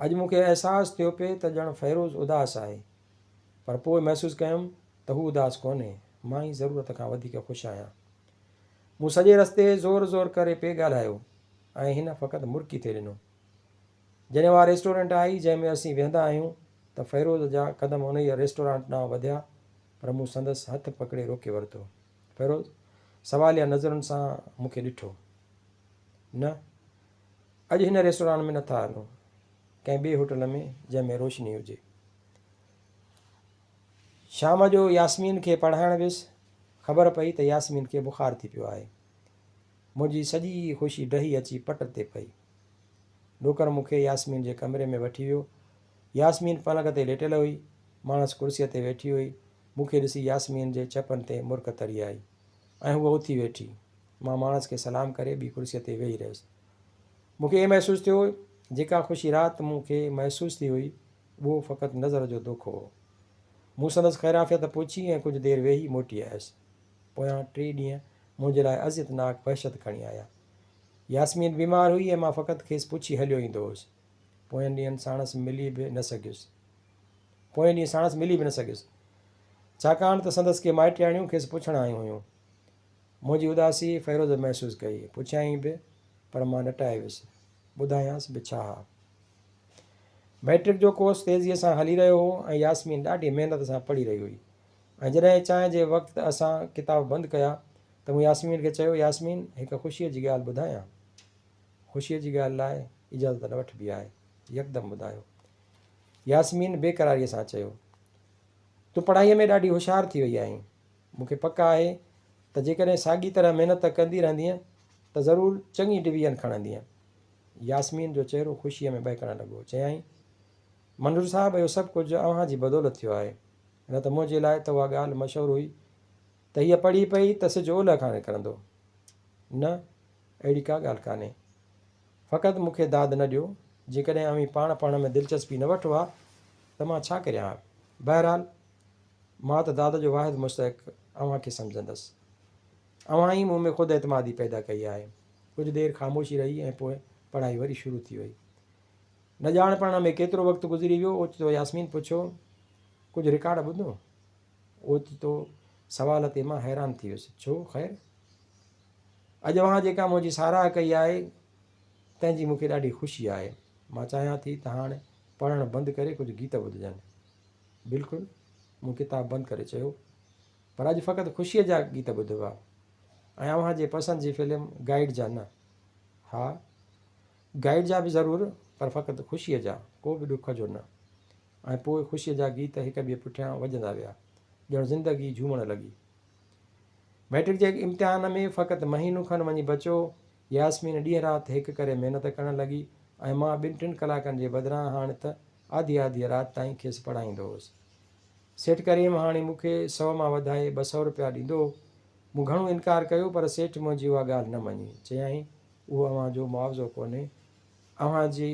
اڄ مون کي احساس ٿيو پئي ته ڄڻ فيروز اداس آهي. پر پوء محسوس ڪيم ته هو اداس ڪونهي، مان ئي ضرورت کان وڌيڪ خوش آهيان. مون سڄي رستي زور زور ڪري پئي ڳالهايو ۽ هن فقط مرڪي ٿي ڏنو. جڏهن اها ريسٽورنٽ آئي جنهن ۾ اسين ويهندا آهيون ته فيروز جا قدم انهيء ريسٽورانٽ ڏانهن وڌيا پر مون سندس هٿ پڪڙي روڪي ورتو. فيروز سواليه نظرن سان مون کي ڏٺو. نه، اڄ هن ريسٽورانٽ ۾ نٿا هلون، ڪنهن ٻي هوٽل ۾ جنهن ۾ روشني هجي. شام جو ياسمين کي پڙهائڻ ويس. خبر پئي ته ياسمين کي بخار ٿي پيو آهي. منهنجي سڄي خوشي ڊهي اچي پٽ تي پئي. نوڪر مون کي ياسمين جي ڪمري ۾ وٺي ويو. ياسمين پلنگ تي ليٽيل هئي. ماڻس ڪرسيء تي ويٺي هئي. مون کي ڏسي ياسمين جي چپن تي مرڪ تري آئي ۽ هوء اٿي ويٺي. مان ماڻس کي سلام ڪري ٻي ڪرسيء تي ويهي رهيس. مون کي ائين محسوس ٿيو، جيڪا خوشي رات مون کي محسوس ٿي هئي، اهو فقط نظر جو دوکو هو. مون سندس خيرعافيت پڇي ۽ ڪجهه دير ويهي موٽي آيس. پويان ٽي ڏينهن منهنجي لاء اذيتناڪ وحشت کڻي آيا. ياسمين بيمار هئي ۽ مان فقط کيس پڇي هليو ايندو هوس. پوين ڏينهن ساڻس ملي به نه سگهيس. پوئين ڏينهن ساڻس ملي به نه سگهيس. ڇاڪاڻ ته سندس ڪي مائٽياڻيون کيس پڇڻ آيون هيون. منهنجي اداسي فيروز محسوس ڪئي. پڇيائين به پر مان نٽائي ويس. ٻڌايانس به ڇا ها. مئٽرڪ جو ڪورس تيزيء سان هلي رهيو هو ۽ ياسمين ڏاڍي محنت سان پڙهي رهي هئي ۽ جڏهن چانهه جي وقت اسان ڪتاب بند ڪيا ته مون ياسمين کي چيو، ياسمين هڪ خوشيء جي ڳالهه ٻڌايان؟ خوشيء جي ڳالهه لاء اجازت نه وٺبي آهي، يڪدم ٻڌايو. ياسمين بيقراريء سان چيو. تون پڙهائيء ۾ ڏاڍي هوشيار ٿي وئي آهين. مون کي پڪ آهي ته جيڪڏهن ساڳي طرح محنت ڪندي رهندينء ته ضرور چڱي ڊويزن کڻندينء. ياسمين جو چهرو خوشيء ۾ ٻهڪڻ لڳو. چيائين، منظور صاحب اهو سڀ ڪجهه اوهان جي بدولت ٿيو آهي. نه ته منهنجي لاء ته اها ڳالهه مشهور هئي ته هيء پڙهي پئي ته سج اولهه کان نڪرندو. نه، اهڙي ڪا ڳالهه ڪانهي. فقط مون کي داد نه ڏيو. جيڪڏهن اوهين پاڻ پڙهڻ ۾ دلچسپي نه وٺو ها ته مان ڇا ڪريان ها؟ بهرحال، مان ته داد جو واحد مستحق اوهان کي سمجهندس. اوهان ئي مون ۾ خود اعتمادي پيدا ڪئي آهي. ڪجهه دير خاموشي رهي ۽ پوء پڙهائي وري شروع ٿي وئي. نه ڄاڻ پڙهڻ ۾ ڪيترو وقت گذري ويو، اوچتو ياسمين پڇيو، ڪجهه رڪارڊ ٻڌو؟ اوچتو سوال تي مان حيران ٿي ويس، ڇو؟ خير؟ اڄ اوهان جيڪا منهنجي ساراهه ڪئي آهي، تنهن جي مون کي ڏاڍي خوشي آهي. مان چاهيان ٿي ته هاڻ پڙهڻ بند ڪري ڪجهه گيت ٻڌجن. بلڪل، مون ڪتاب بند ڪري چيو، پر اڄ فقط خوشيء جا گيت ٻڌبا ۽ اوهان جي پسند جي فلم گائيڊ جا نه. ها، گائيڊ جا به ضرور، پر فقط خوشيء جا، ڪو به ڏک جو نه. ۽ پوء خوشيء جا گيت هڪ ٻئي پٺيان وڄندا ويا، ڄڻ زندگي جهومڻ لڳي. مئٽرڪ جي امتحان ۾ فقط مهينو کن وڃي بچيو. ياسمين ڏينهن رات هڪ ڪري محنت ڪرڻ لڳي ۽ مان ٻن ٽن ڪلاڪن جي بدران هاڻ ته آڌيء آڌيء رات تائين کيس پڙهائيندو هوس. سيٺ ڪريم هاڻي مون کي سئو مان وڌائي 200 رپيا ڏيندو هو. مون گهڻو انڪار ڪيو پر سيٺ منهنجي اها ڳالهه نه مڃي. چيائين، اهو اوهان جو معاوضو ڪونهي. اوهان جي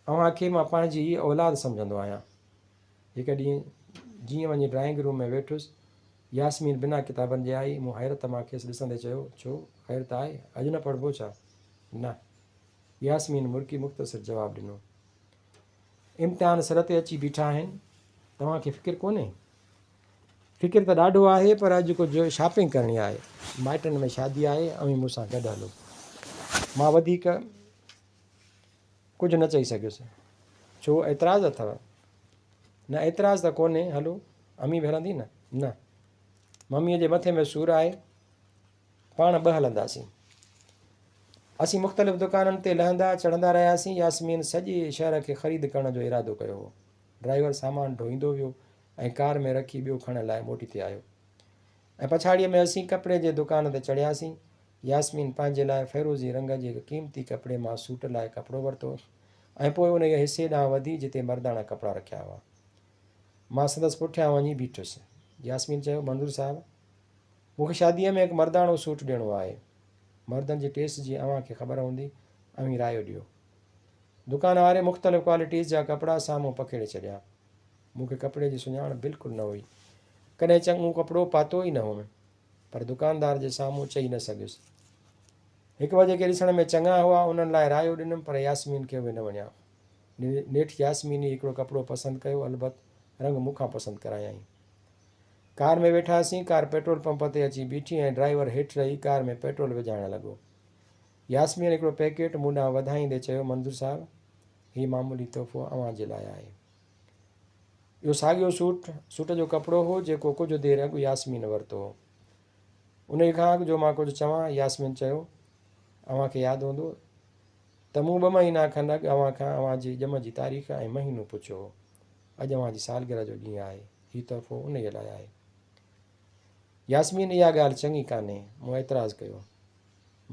اوهان کي مان پنهنجي ئي اولاد سمجهندو آهيان. هڪ ڏينهن جيئن وڃي ڊرائنگ روم ۾ ويٺس، ياسمين بنا ڪتابن جي آئي. مون حيرت مان کيس ڏسندي چيو، ڇو، خير ته آهي؟ اڄ نه پڙهبو ڇا؟ نه. ياسمين مرڪي مختصر جواب ڏنو. امتحان سر تي اچي بيٺا آهن، توهان کي فڪر ڪونهي؟ فڪر ته ڏاڍو آهي، پر اڄ ڪجهه شاپنگ ڪرڻي آهي. مائٽن ۾ شادي آهي، اوهين مون سان گڏ هلو. مان وڌيڪ ڪجهه نه چئي سگهيس. ڇو، اعتراض اٿو؟ نه، اعتراض ته ڪونهي، هلو. امي به هلندي نه؟ نه. مميء جي مٿي ۾ سور آهي. پاڻ ٻه هلنداسين. اسين مختلف دڪانن تي لهندا چڙهندا رهياسين. ياسمين سڄي شهر کي خريد ڪرڻ جو ارادو ڪيو هو. ڊرائيور سامان ڍوئيندو ويو ۽ ڪار ۾ رکي ٻيو کڻڻ لاء موٽي ٿي آيو. ۽ پڇاڙيء ۾ اسين ڪپڙي جي دڪان تي چڙهياسين. ياسمين پنهنجي لاء فيروزي رنگ جي هڪ قيمتي ڪپڙي مان سوٽ لاء ڪپڙو ورتو ۽ پوء انهيء حصي ڏانهن وڌي جتي مرداڻا ڪپڙا رکيا هئا. مان سندس پٺيان وڃي بيٺس. ياسمين چيو، منظور صاحب! مون کي شاديء ۾ هڪ مرداڻو سوٽ ڏيڻو آهي. مردن جي ٽيسٽ جي اوهان کي خبر هوندي، اوهين رايو ڏيو. دڪان واري مختلف ڪوالٽيز جا ڪپڙا سامهون پکيڙي ڇڏيا. مون کي ڪپڙي جي سڃاڻ بلڪل نه هئي. ڪڏهن چڱو ڪپڙو پاتو ئي نه هئم. پر دڪاندار جي سامهون چئي نه سگهيس. هڪ ٻه جيڪي ڏسڻ ۾ چڱا هئا، انهن لاء رايو ڏنم، پر ياسمين کي اهي نه وڻيا. نيٺ ياسمين ئي هڪڙو ڪپڙو پسند ڪيو، البت رنگ مون کان پسند ڪرايائين. ڪار ۾ ويٺاسين، ڪار پيٽرول پمپ تي اچي بيٺي ۽ ڊرائيور هيٺ لهي ڪار ۾ پيٽرول وجهائڻ لڳو. ياسمين هڪڙو پيڪيٽ مون ڏانهن وڌائيندي چيو، منظور صاحب! هي معمولي تحفو اوهان جي لاء آهي. اهو ساڳيو سوٽ، سوٽ جو ڪپڙو هو، جيڪو ڪجهه دير اڳ ياسمين ورتو هو. انهيء کان اڳ جو مان ڪجهه چوان، ياسمين چيو، اوهان کي ياد هوندو ته مون ٻه مهينا کن اڳ اوهان کان اوهان جي ڄم جي تاريخ ۽ مهينو پڇيو هو. اڄ اوهان جي سالگرهه جو ڏينهن آهي. هي تحفو انهيء لاء آهي. ياسمين، اها ڳالهه چڱي ڪانهي. مون اعتراض ڪيو.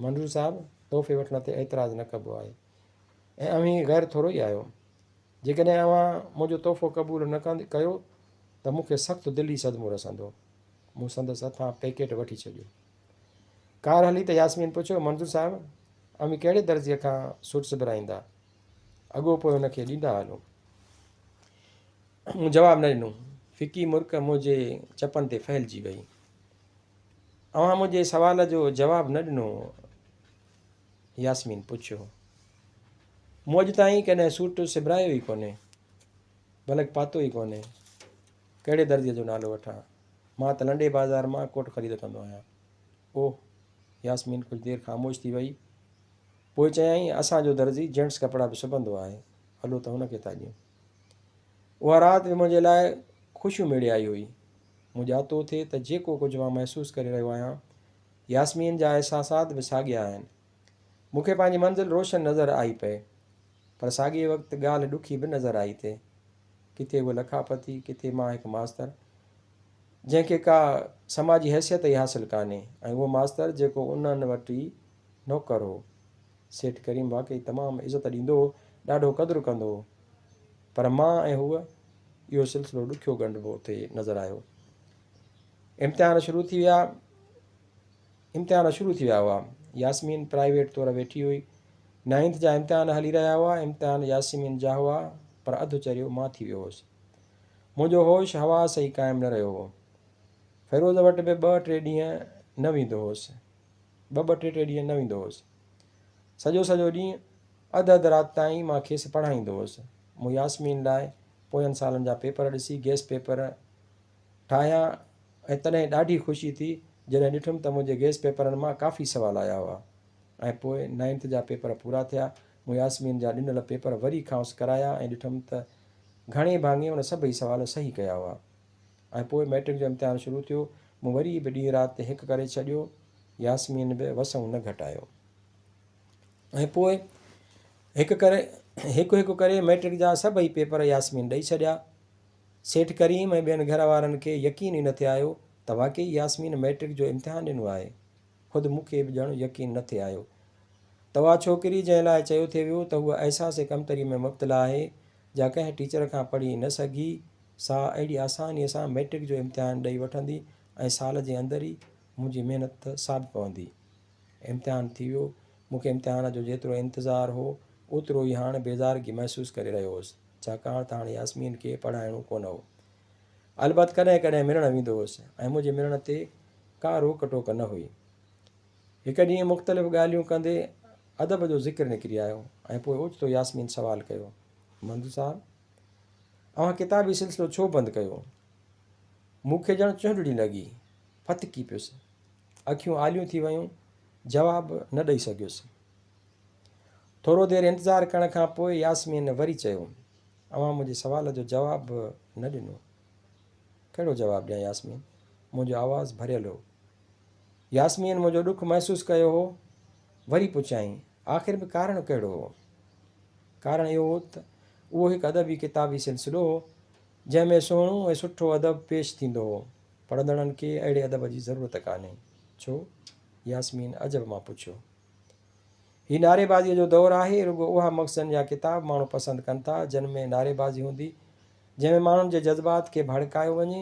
منظور صاحب، تحفي وٺڻ تي اعتراض نه ڪبو آهي ۽ اوهين غير ٿورو ئي آهيو. جيڪڏهن اوهان منهنجو تحفو قبول نه ڪيو ته مون کي سخت دلي صدمو رسندو. مون سندس هٿان پيڪيٽ وٺي ڇڏيو. ڪار هلي ته ياسمين پڇيو، منظور صاحب، اوهين ڪهڙي درزيء کان سوٽ سبرائيندا؟ اڳو پوء هن کي ڏيندا هلون. مون جواب نه ڏنو. ڦڪي مرڪ منهنجي چپن تي ڦهلجي وئي. اوهان منهنجي سوال جو جواب نه ڏنو؟ ياسمين پڇيو. مون اڄ تائين ڪڏهن سوٽ سبرايو ئي ڪونهي. بلڪ پاتو ئي ڪونهي. ڪهڙي درزيء جو نالو وٺان؟ مان ته لنڊي بازار مان ڪوٽ خريد ڪندو آهيان. اوه! ياسمين ڪجهه دير خاموش ٿي وئي. پوء چيائين، اسان جو درزي جينٽس ڪپڙا به سبندو آهي. هلو ته هن کي ٿا ڏيون. اها رات به منهنجي لاء خوشيون ميڙي آئي هئي. مون ڄاتو ٿي ته جيڪو ڪجهه مان محسوس ڪري رهيو آهيان، ياسمين جا احساسات به ساڳيا آهن. مون کي پنهنجي منزل روشن نظر آئي پئي. پر ساڳئي وقت ڳالهه ڏکي به نظر آئي ٿي. ڪٿي هوء لکاپتي، ڪٿي مان هڪ ماستر، جنهن کي ڪا سماجي حيثيت ئي حاصل ڪانهي ۽ اهو ماستر جيڪو انهن وٽ ئي نوڪر هو. سيٺ ڪريم واقعي تمام عزت ڏيندو هو، ڏاڍو قدر ڪندو هو. پر مان ۽ هوء، اهو سلسلو ڏکيو ڳنڍبو ٿي نظر آيو. امتحان شروع ٿي ويا. امتحان شروع ٿي ويا هئا. ياسمين پرائيويٽ طور ويٺي هئي. نائنٿ جا امتحان هلي رهيا هئا. امتحان ياسمين جا هئا، پر اڌ چريو مان ٿي ويو هوس. منهنجو هوش حواس ئي قائم نه رهيو هو. فيروز وٽ به ٻه ٽي ڏينهن نه ويندو هوس. ٻه ٻه ٽي ٽي ڏينهن نه ويندو هوس. سڄو سڄو ڏينهن، اڌ اڌ رات تائين مان کيس پڙهائيندو هوس. مون ياسمين لاء پوين سالن جا پيپر ڏسي گيس پيپر ٺاهيا ۽ تڏهن ڏاڍي خوشي ٿي جڏهن ڏٺم ته منهنجي گيس پيپرن مان ڪافي سوال آيا هئا ۽ پوء نائنٿ جا پيپر پورا ٿيا. مون ياسمين جا ڏنل پيپر وري کانئس ڪرايا ۽ ڏٺم ته گهڻي ڀاڱي ان سڀئي سوال صحيح ڪيا هئا ۽ پوء مئٽرڪ جو امتحان شروع ٿيو. مون وري به ڏينهن رات هڪ ڪري ڇڏيو. ياسمين به وسئون نه گهٽايو ۽ پوء هڪ ڪري هڪ هڪ ڪري مئٽرڪ جا سڀئي پيپر ياسمين ڏئي ڇڏيا. سيٺ ڪريم ۽ ٻين گهر وارن کي يقين ئي نه ٿي آيو ته واقعي ياسمين مئٽرڪ جو امتحان ڏنو آهي. خود مون کي به ڄڻ يقين نه ٿي آيو ته اها ڇوڪري جنهن لاء چيو ٿي ويو ته هوء احساس ڪمتري ۾ مبتلا آهي، جا ڪنهن ٽيچر کان پڙهي نه سگهي، سا اهڙي آسانيء سان مئٽرڪ جو امتحان ڏئي وٺندي ۽ سال جي اندر ئي منهنجي محنت ثابت پوندي. امتحان ٿي ويو. مون کي امتحان جو جيترو انتظار هو، اوترو ئي هاڻ بيزارگي محسوس ڪري رهيو هوس. ڇاڪاڻ ته هاڻي ياسمين کي پڙهائڻو ڪونه هو. البت ڪڏهن ڪڏهن ملڻ ويندو هوس ۽ منهنجي ملڻ تي ڪا روڪ ٽوڪ نه هئي. هڪ ڏينهن مختلف ڳالهيون ڪندي ادب جو ذڪر نڪري آيو ۽ پوء اوچتو ياسمين سوال ڪيو، منظور صاحب! اوهان ڪتابي سلسلو ڇو بند ڪيو؟ مون کي ڄڻ چهنڊڙي لڳي، ڦٿڪي پيس. اکيون آليون ٿي ويون، جواب نه ڏئي سگهيس. ٿورو دير انتظار ڪرڻ کان پوء ياسمين وري چيو، اوهان منهنجي سوال جو جواب به نه ڏنو. ڪهڙو جواب ڏيان ياسمين؟ منهنجو آواز ڀريل هو. ياسمين منهنجو ڏک محسوس ڪيو هو. وري پڇيائين، آخر به ڪارڻ ڪهڙو هو؟ ڪارڻ اهو هو ته اهو هڪ ادبي ڪتابي سلسلو هو، جنهن ۾ سهڻو ۽ سٺو ادب پيش ٿيندو هو. پڙهندڙن کي اهڙي ادب جي ضرورت ڪانهي. ڇو؟ ياسمين عجب مان پڇيو. هي نعريبازيء جو دور آهي، رڳو اها مخزن يا ڪتاب ماڻهو پسند ڪن ٿا، جن ۾ نعريبازي هوندي، جنهن ۾ ماڻهن جي جذبات کي ڀڙڪايو وڃي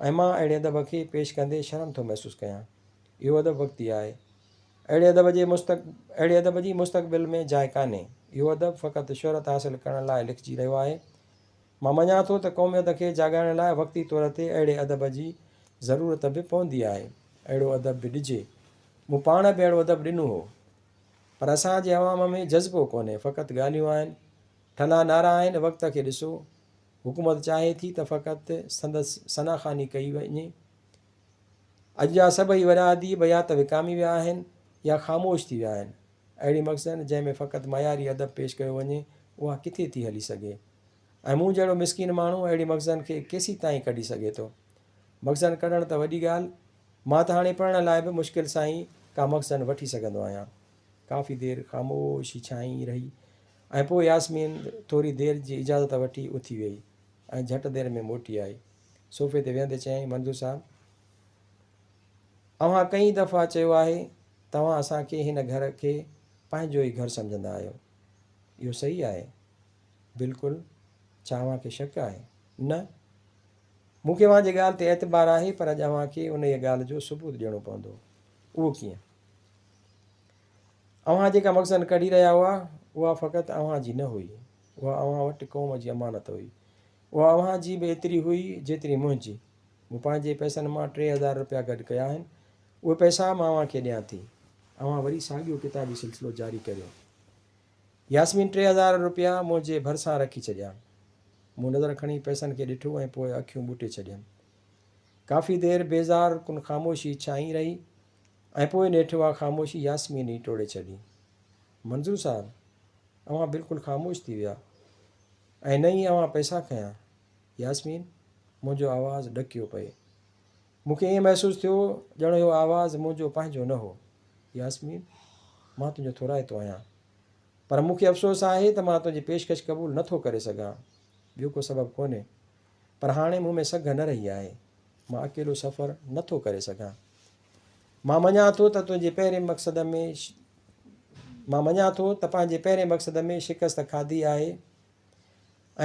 ۽ مان اهڙي ادب کي پيش ڪندي شرم ٿو محسوس ڪيان. اهو ادب وقتي آهي. اهڙي ادب جي اهڙي ادب جي مستقبل ۾ جاء ڪانهي. اهو ادب فقط شهرت حاصل ڪرڻ لاء لکجي رهيو آهي. مان مڃان ٿو ته قوميت کي جاڳائڻ لاء وقتي طور تي اهڙي ادب جي ضرورت به پوندي آهي. اهڙو ادب به ڏجي. مون پاڻ به اهڙو ادب ڏنو هو. پر اسان جي عوام ۾ جذبو ڪونهي، فقط ڳالهيون آهن، ٺلها نعرا آهن، وقت کي ڏسو، حڪومت چاهي ٿي ته فقط سندس ثناخواني ڪئي وڃي. اڄ جا سڀئي وڏا اديب يا ته وڪامي ويا آهن يا خاموش ٿي ويا آهن. اهڙي مخزن جنهن ۾ فقط معياري ادب پيش ڪيو وڃي، اها ڪٿي ٿي هلي سگهي؟ ۽ مون جهڙو مسڪين ماڻهو اهڙي مخزن کي ڪيسيتائين ڪڍي سگهي ٿو؟ مخزن ڪڍڻ ته وڏي ڳالهه، مان ته هاڻي پڙهڻ لاء به مشڪل سان ئي ڪا مخزن وٺي سگهندو آهيان. ڪافي دير خاموشي ڇانئي رهي ۽ پوء ياسمين ٿوري دير جي اجازت وٺي اٿي ويئي ۽ جهٽ دير ۾ موٽي آئي. صوفي تي ويهندي چيائين، منظور صاحب! اوهان ڪئين دفعا چيو آهي، توهان اسان کي هن گهر کي پنهنجو ئي گهر سمجهندا آهيو. اهو صحيح آهي؟ بلڪل. ڇا اوهان کي شڪ آهي؟ نه. مون کي اوهان جي ڳالهه تي اعتبار آهي، پر اڄ اوهان کي انهيء ڳالهه جو ثبوت ڏيڻو پوندو. اهو ڪيئن؟ اوهان جيڪا مخزن ڪڍي رهيا هئا، اها فقط اوهان جي نه هئي. اها اوهان وٽ قوم جي امانت هئي. اها اوهان جي به ايتري هئي، جيتري منهنجي. مون پنهنجي پئسن مان 3000 رپيا گڏ ڪيا آهن. اهي پئسا مان اوهان کي ڏيان ٿي. اوهان وري ساڳيو ڪتابي سلسلو جاري ڪريو. ياسمين 3000 رپيا منهنجي ڀرسان رکي ڇڏيا. مون نظر کڻي پئسن کي ڏٺو ۽ پوء اکيون ٻوٽي ڇڏيم. ڪافي دير بيزار ڪن خاموشي ڇانئي رهي ۽ پوء نيٺ اها خاموشي ياسمين ئي ٽوڙي ڇڏي. منظور صاحب! اوهان بلڪل خاموش ٿي ويا ۽ نه ئي اوهان پئسا کنيا. ياسمين! منهنجو آواز ڏڪيو پئي. مون کي ائين محسوس ٿيو ڄڻ اهو آواز منهنجو پنهنجو نه هو. ياسمين! مان تنهنجو ٿورائتو آهيان. پر مون کي افسوس آهي ته مان تنهنجي پيشڪش قبول نه ٿو ڪري سگهان. ٻيو ڪو سبب ڪونهي. پر هاڻي مون ۾ سگهه نه رهي آهي. مان اڪيلو سفر نه ٿو ڪري سگهان. مان مڃان ٿو ته تنهنجي پهرين مقصد ۾ مان مڃان ٿو ته پنهنجي پهرين مقصد ۾ شڪست کاڌي آهي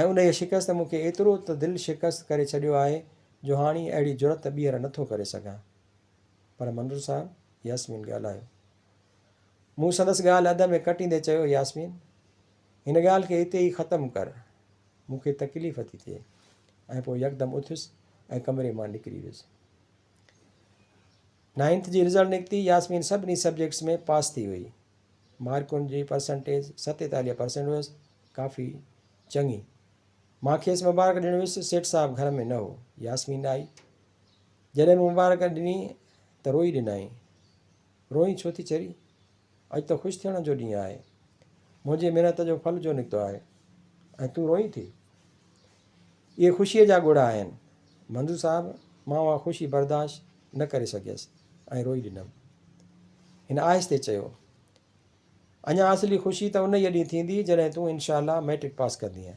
۽ انهيء شڪست مون کي ايترو ته دل شڪست ڪري ڇڏيو آهي جو هاڻي اهڙي جرئت ٻيهر نه ٿو ڪري سگهان. پر منظور صاحب، ياسمين ڳالهايو. مون سندس ڳالهه اڌ ۾ ڪٽيندي چيو، ياسمين! هن ڳالهه کي اتي ئي ختم ڪر. مون کي تڪليف ٿي ٿئي. ۽ پوء يڪدم اٿيس ۽ ڪمري مان نڪري ويس. نائنٿ جي رزلٽ نڪتي، ياسمين سڀني سبجيڪٽس ۾ پاس ٿي وئي. مارڪن جي پرسنٽيج 47 پرسنٽ هيس، ڪافي چڱي. مان کيس مبارڪ ڏيڻ ويس، سيٺ صاحب گهر ۾ نه هو. ياسمين آئي. جڏهن مون مبارڪ ڏني ته روئي ڏنائين. روئين ڇو ٿي چري؟ اڄ ته خوش ٿيڻ جو ڏينهن آهي. منهنجي محنت جو ڦل جو نڪتو آهي ۽ تون روئين ٿي. اهي خوشيء جا ڳوڙها آهن. منظور صاحب، مان اها خوشي برداشت نه ڪري سگهيس ۽ روئي ڏنم. هن آهستي چيو. اڃا اصلي خوشي ته انهيء ڏينهن ٿيندي جڏهن تون انشاء الله مئٽرڪ پاس ڪندينء.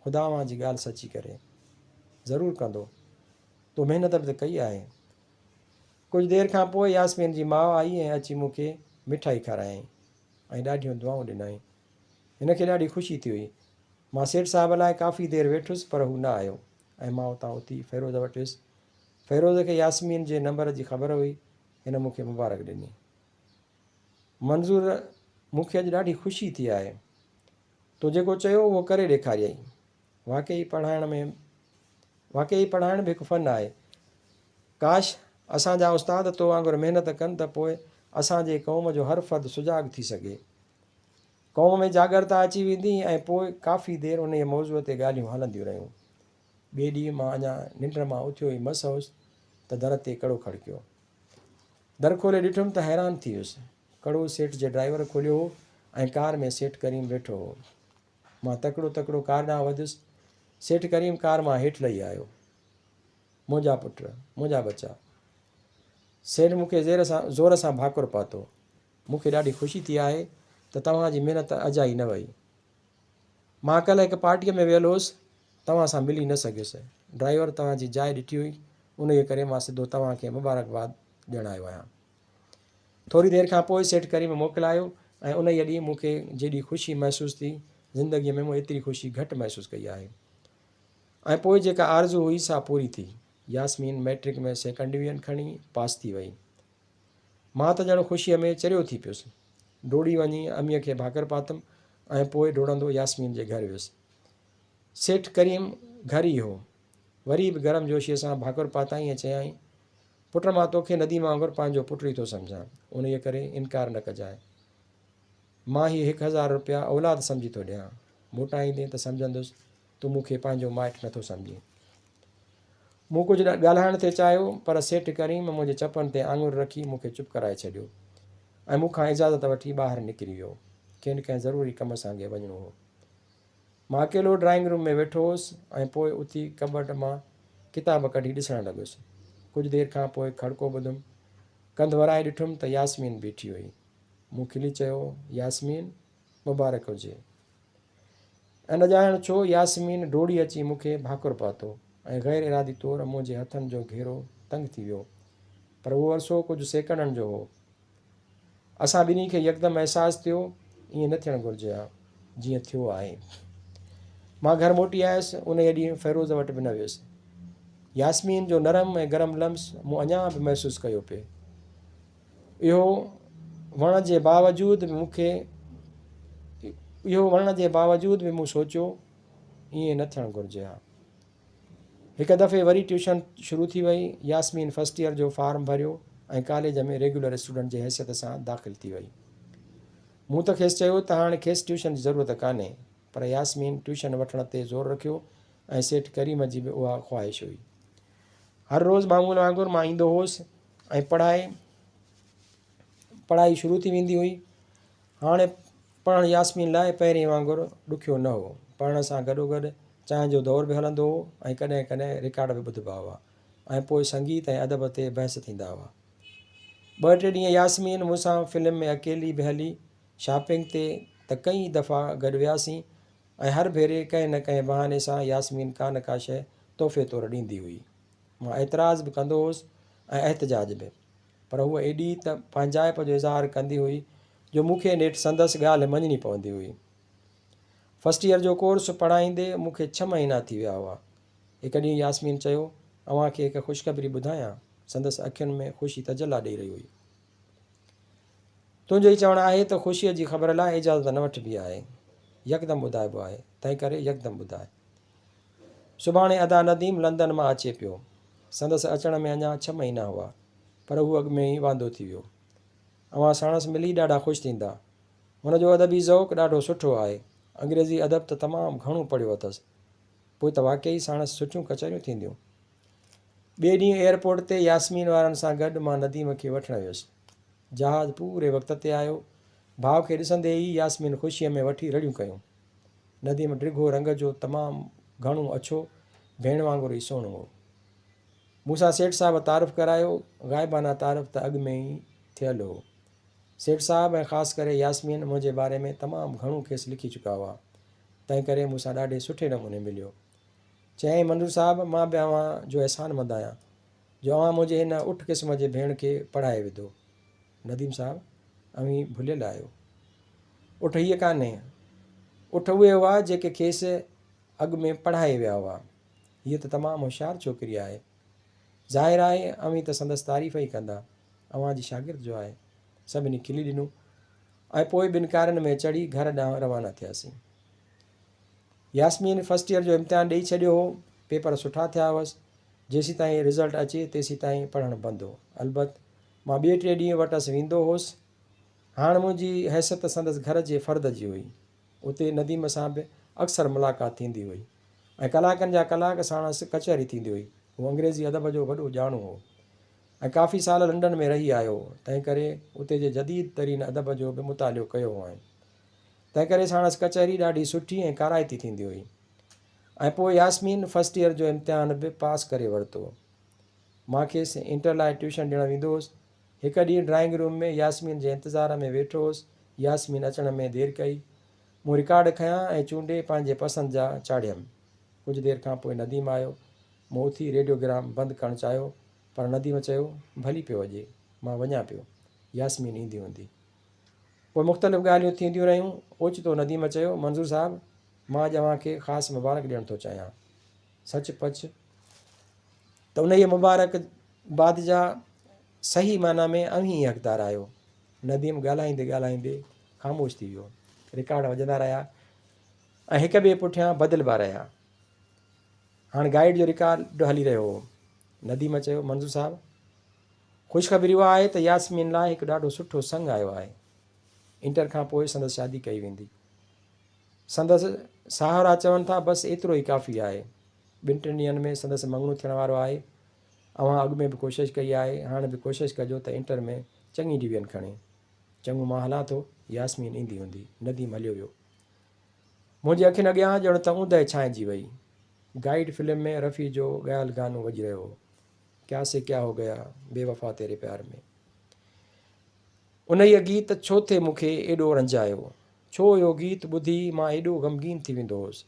خدا اوهان جي ڳالهه سچي ڪري. ضرور ڪندو. تو محنت به ته ڪئي آهي. ڪجهه دير کان پوء ياسمين جي ماء آئي ۽ اچي مون کي مٺائي کارايائين ۽ ڏاڍيون دعائون ڏنائين. هن کي ڏاڍي خوشي ٿي هئي. مان سيٺ صاحب لاء ڪافي دير ويٺس پر هو نه آيو ۽ مان اتان اٿي فيروز وٽ ويس. فيروز کي ياسمين جي نمبر جي خبر هئي. هن مون کي مبارڪ ڏني. منظور، مون کي اڄ ڏاڍي خوشي ٿي آهي. تو جيڪو چيو اهو ڪري ڏيکاريائين. واقعي پڙهائڻ ۾ واقعي پڙهائڻ به هڪ فن آهي. ڪاش اسان جا استاد تو وانگر محنت ڪن ته پوء اسان جي قوم جو هر فرد سجاڳ ٿي سگهي. قوم ۾ جاڳرتا اچي ويندي ۽ پوء ڪافي دير انهيء موضوع تي ڳالهيون هلنديون رهيون. ٻئي ڏينهن مان اڃا ننڊ مان اٿيو ئي مس هوس ته در تي ڪڙو کڙڪيو. در کولي ڏٺم ته حيران ٿي ويس. ڪڙو سيٺ جي ڊرائيور کوليو هو ۽ ڪار ۾ سيٺ ڪريم ويٺو هو. مان تڪڙو تڪڙو ڪار ڏانهن وڌيس. سيٺ ڪريم ڪار مان هيٺ لهي آيو. منهنجا پٽ، منهنجا ٻچا. سيٺ مون کي زير سان زور سان ڀاڪر پاتو. مون کي ڏاڍي خوشي ٿي آهي ته توهان جي محنت اجائي نه وئي. مان ڪلهه هڪ پارٽيء ۾ ويل هوس، توهان سان ملي نه سگهيس. ڊرائيور توهان جي جاء ڏٺي هئي، انهيء ڪري مان سڌو توهان کي مبارڪباد ڏيڻ آيو آهيان. ٿوري دير کان پوء سيٺ ڪريم موڪلايو ۽ انهيء ڏينهن مون کي جيڏي خوشي محسوس ٿي، زندگيء ۾ مون ايتري خوشي گهٽ محسوس ڪئي آهي. ۽ پوء جيڪا آرزو هئي سا پوري ٿي. ياسمين مئٽرڪ ۾ سيڪنڊ ڊويزن کڻي پاس ٿي وئي. مان ته ڄڻ خوشيء ۾ چريو ٿي پيس. ڊوڙي وڃي اميء کي ڀاڪر پاتم ۽ پوء ڊوڙندو ياسمين جي گهر ويس. سيٺ ڪريم گهر ئي هو. وري به گرم جوشيء سان ڀاڪر پاتائين ۽ چيائين، پٽ مان توکي نديم وانگر پنهنجو پٽ ئي ٿو سمجهان، انهيء ڪري انڪار نه ڪجانء. مان هي 1000 رپيا اولاد سمجهي ٿو ڏيان. موٽائيندين ته سمجهندس تون مون کي پنهنجو مائٽ نٿو سمجهين. مون ڪجهه ڳالهائڻ ٿي چاهيو، پر سيٺ ڪريم منهنجي چپن تي آڱر رکي مون کي چپ ڪرائي ڇڏيو ۽ مون کان اجازت وٺي ٻاهر نڪري ويو. کين ڪنهن ضروري ڪم سانگي وڃڻو هو. مان اڪيلو ڊرائنگ روم ۾ ويٺو هوس ۽ پوء اٿي ڪٻٽ مان ڪتاب ڪڍي ڏسڻ لڳس. ڪجهه دير کان پوء کڙڪو ٻڌم. ڪنڌ ورائي ڏٺم ته ياسمين بيٺي هئي. مون کلي چيو، ياسمين، مبارڪ هجي. ۽ نه ڄاڻ ڇو ياسمين ڊوڙي اچي مون کي ڀاڪر پاتو ۽ غير ارادي طور منهنجي هٿن جو گهيرو تنگ ٿي ويو. پر اهو عرصو ڪجهه سيڪنڊن جو هو. اسان ٻنهي کي يڪدم احساس ٿيو، ائين نه ٿيڻ گهرجي ها، جيئن ٿيو آهي. مان گهر موٽي آيس، انهيء ڏينهن فيروز وٽ به نه ويس. ياسمين جو نرم ۽ گرم لمس مون اڃا به محسوس ڪيو پئي. اهو وڻ جي باوجود به مون کي اهو وڻڻ جي باوجود به مون سوچيو ائين نه ٿيڻ گهرجي ها. هڪ دفعي وري ٽيوشن شروع ٿي وئي. ياسمين فرسٽ ايئر جو فارم ڀريو ۽ ڪاليج ۾ ريگيولر اسٽوڊنٽ جي حيثيت سان داخل ٿي وئي. مون ته کيس چيو ته هاڻ کيس ٽيوشن جي ضرورت ڪانهي پر ياسمين ٽيوشن وٺڻ تي زور رکيو ۽ سيٺ ڪريم جي به اها خواهش هئي. هر روز معمول وانگر مان ايندو هوس ۽ پڙهائي پڙهائي شروع ٿي ويندي هئي. هاڻي پڙهڻ ياسمين لاء پهرين وانگر ڏکيو نه هو. پڙهڻ سان گڏوگڏ چانهه جو دور به هلندو هو ۽ ڪڏهن ڪڏهن رڪارڊ به ٻڌبا هئا ۽ پوء سنگيت ۽ ادب تي بحث ٿيندا هئا. ٻه ٽي ڏينهن ياسمين مون سان فلم ۾ اڪيلي به هلي. شاپنگ تي ته ڪئين دفعا گڏ وياسين ۽ هر ڀيري ڪنهن نه ڪنهن بهاني سان ياسمين ڪا نه ڪا شيء تحفي طور ڏيندي هئي. مان اعتراض به ڪندو هوس ۽ احتجاج به. پر هوء ايڏي ته پنهنجائپ جو اظهار ڪندي هئي جو مون کي نيٺ سندس ڳالهه مڃڻي پوندي هئي. فرسٽ ايئر جو ڪورس پڙهائيندي مون کي ڇهه مهينا ٿي ويا هئا. هڪ ڏينهن ياسمين چيو، اوهان کي هڪ خوشخبري ٻڌايان؟ سندس اکين ۾ خوشي تجلا ڏئي رهي هئي. تنهنجو ئي چوڻ آهي ته خوشيء جي خبر لاء اجازت نه وٺبي آهي، يڪدم ٻڌائبو آهي، تنهنڪري يڪدم ٻڌاء. سڀاڻي ادا نديم لندن مان اچي پيو. سندس اچڻ ۾ اڃا ڇهه مهينا هئا، پر هو اڳ ۾ ئي واندو ٿي ويو. اوهان ساڻس ملي ڏاڍا خوش ٿيندا. هن جو ادبي ذوق ڏاڍو سٺو آهي. انگريزي ادب ته تمام گهڻو پڙهيو اٿس. پوء ته واقعي ساڻس سٺيون ڪچهريون ٿينديون. ٻئي ڏينهن ايئرپورٽ تي ياسمين وارن سان گڏ مان نديم کي وٺڻ ويس. جهاز پوري وقت تي آيو. ڀاء کي ڏسندي ئي ياسمين خوشيء ۾ وٺي رڙيون ڪيون. نديم ڊگهو رنگ جو تمام گهڻو اڇو، ڀيڻ وانگر ئي سهڻو هو. مون سان سيٺ صاحب تعارف ڪرايو. غائبانه تعارف ته اڳ ۾ ئي ٿيل هو. سيٺ صاحب ۽ خاص ڪري ياسمين منهنجي باري ۾ تمام گهڻو کيس لکي چڪا هئا. تنهنڪري مون سان ڏاڍي سٺي نموني مليو. چيائين، منظور صاحب، مان به اوهان جو احسانمند آهيان، جو اوهان منهنجي هن اٺ قسم جي ڀيڻ کي پڙهائي وڌو. نديم صاحب، اوهين ڀليل آهيو. اٺ هيء ڪانهي. اٺ اهي هئا، جيڪي کيس اڳ ۾ پڙهائي ويا هئا. هيء ته تمام هوشيار ڇوڪري آهي. ظاهر آهي، اوهين ته سندس تعريف ئي ڪندا. اوهان جي شاگرد جو آهي. سڀني کلي ڏنو ۽ پوء ٻن ڪارن ۾ چڙهي گهر ڏانهن روانا ٿياسين. ياسمين فرسٽ ايئر جو امتحان ڏئي ڇڏيو هو. پيپر سٺا ٿيا هئس. جيسيتائين رزلٽ اچي تيسيتائين پڙهڻ بند هو. البت مان ٻئي ٽئي ڏينهن وٽس ويندو هوس. هاڻ منهنجي حيثيت سندس گهر جي فرد جي هئي. اتي نديم سان به اڪثر ملاقات ٿيندي هئي ۽ ڪلاڪن جا ڪلاڪ ساڻس ڪچهري ٿيندي هئي. هو انگريزي ادب جو وڏو ڄاڻو هو ۽ ڪافي سال لنڊن ۾ رهي آيو هو، تنهنڪري اتي جي جديد ترين ادب جو به مطالعو ڪيو هئائين. تنهنڪري ساڻس ڪچهري ڏاڍي سٺي ۽ ڪارائتي ٿيندي هئي ۽ پوء ياسمين فرسٽ ايئر جو امتحان به پاس ڪري ورتو. مان کيس انٽر لاء ٽيوشن ڏيڻ ويندو هوس. هڪ ڏينهن ڊرائنگ روم ۾ ياسمين جي انتظار ۾ ويٺو هوس. ياسمين اچڻ ۾ دير ڪئي. مون رڪارڊ کنيا ۽ چونڊي پنهنجي پسند جا چاڙهيم. ڪجهه دير کان پوء نديم آيو. مون اٿي ريڊيوگرام بند ڪرڻ چاهيو پر نديم چيو، ڀلي پيو وڄي، مان وڃان پيو. ياسمين ايندي هوندي. پوء مختلف ڳالهيون ٿينديون رهيون. اوچتو نديم چيو، منظور صاحب، مان اڄ اوهان کي خاص مبارڪ ڏيڻ ٿو چاهيان. سچ پچ ته انهيء مبارڪ باد جا صحيح معنيٰ ۾ اوهين ئي حقدار آهيو. نديم ڳالهائيندي ڳالهائيندي خاموش ٿي ويو. رڪارڊ وڄندا رهيا ۽ هڪ ٻئي پٺيان بدلبا رهيا. هاڻ گائيڊ جو رڪارڊ هلي رهيو هو. نديم چيو، منظور صاحب! خوشخبري اها آهي ته ياسمين لاء هڪ ڏاڍو سٺو سڱ آيو آهي. انٽر کان پوء سندس شادي ڪئي ويندي. سندس ساهرا چون ٿا بس ايترو ئي ڪافي آهي. ٻن ٽن ڏينهن ۾ سندس مڱڻو ٿيڻ وارو آهي. اوهان اڳ ۾ به ڪوشش ڪئي آهي، هاڻ به ڪوشش ڪجو ته انٽر ۾ چڱي ڊويزن کڻي. چڱو مان هلان ٿو، ياسمين ايندي هوندي. نديم هليو ويو. منهنجي اکين اڳيان ڄڻ ته اوندهه ڇانئجي وئي. گائيڊ فلم ۾ رفيع جو ڳايل گانو وڄي رهيو هو. ڪيا سي ڪيا هو گيا، بي وفا تيري پيار ۾. انهيء گيت ڇو ٿي مون کي ايڏو رنجايو؟ ڇو اهو گيت ٻڌي مان ايڏو غمگين ٿي ويندو هوس؟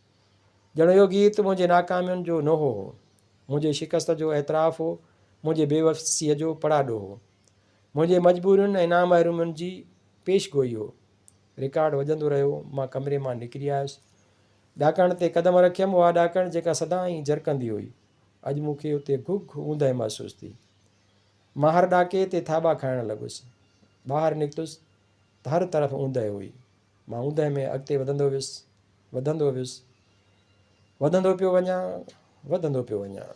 ڄڻ اهو گيت منهنجي ناڪامين جو نوحو هو، منهنجي شڪست جو اعتراف هو، منهنجي بيوسيء جو پڙاڏو هو، منهنجي مجبورين ۽ نامحرومين جي پيش گوئي هو. رڪارڊ وڄندو رهيو، مان ڪمري مان نڪري آيس. ڏاڪڻ تي قدم رکيم، اها ڏاڪڻ جيڪا سدائين جرڪندي هئي، اڄ مون کي اتي گهگهه اوندهه محسوس ٿي. مان هر ڏاڪي تي ٿاٻا کائڻ لڳس. ٻاهر نڪتس ته هر طرف اوندهه هئي. مان اوندهه ۾ اڳتي وڌندو ويس، وڌندو ويس. وڌندو پيو وڃان، وڌندو پيو وڃان.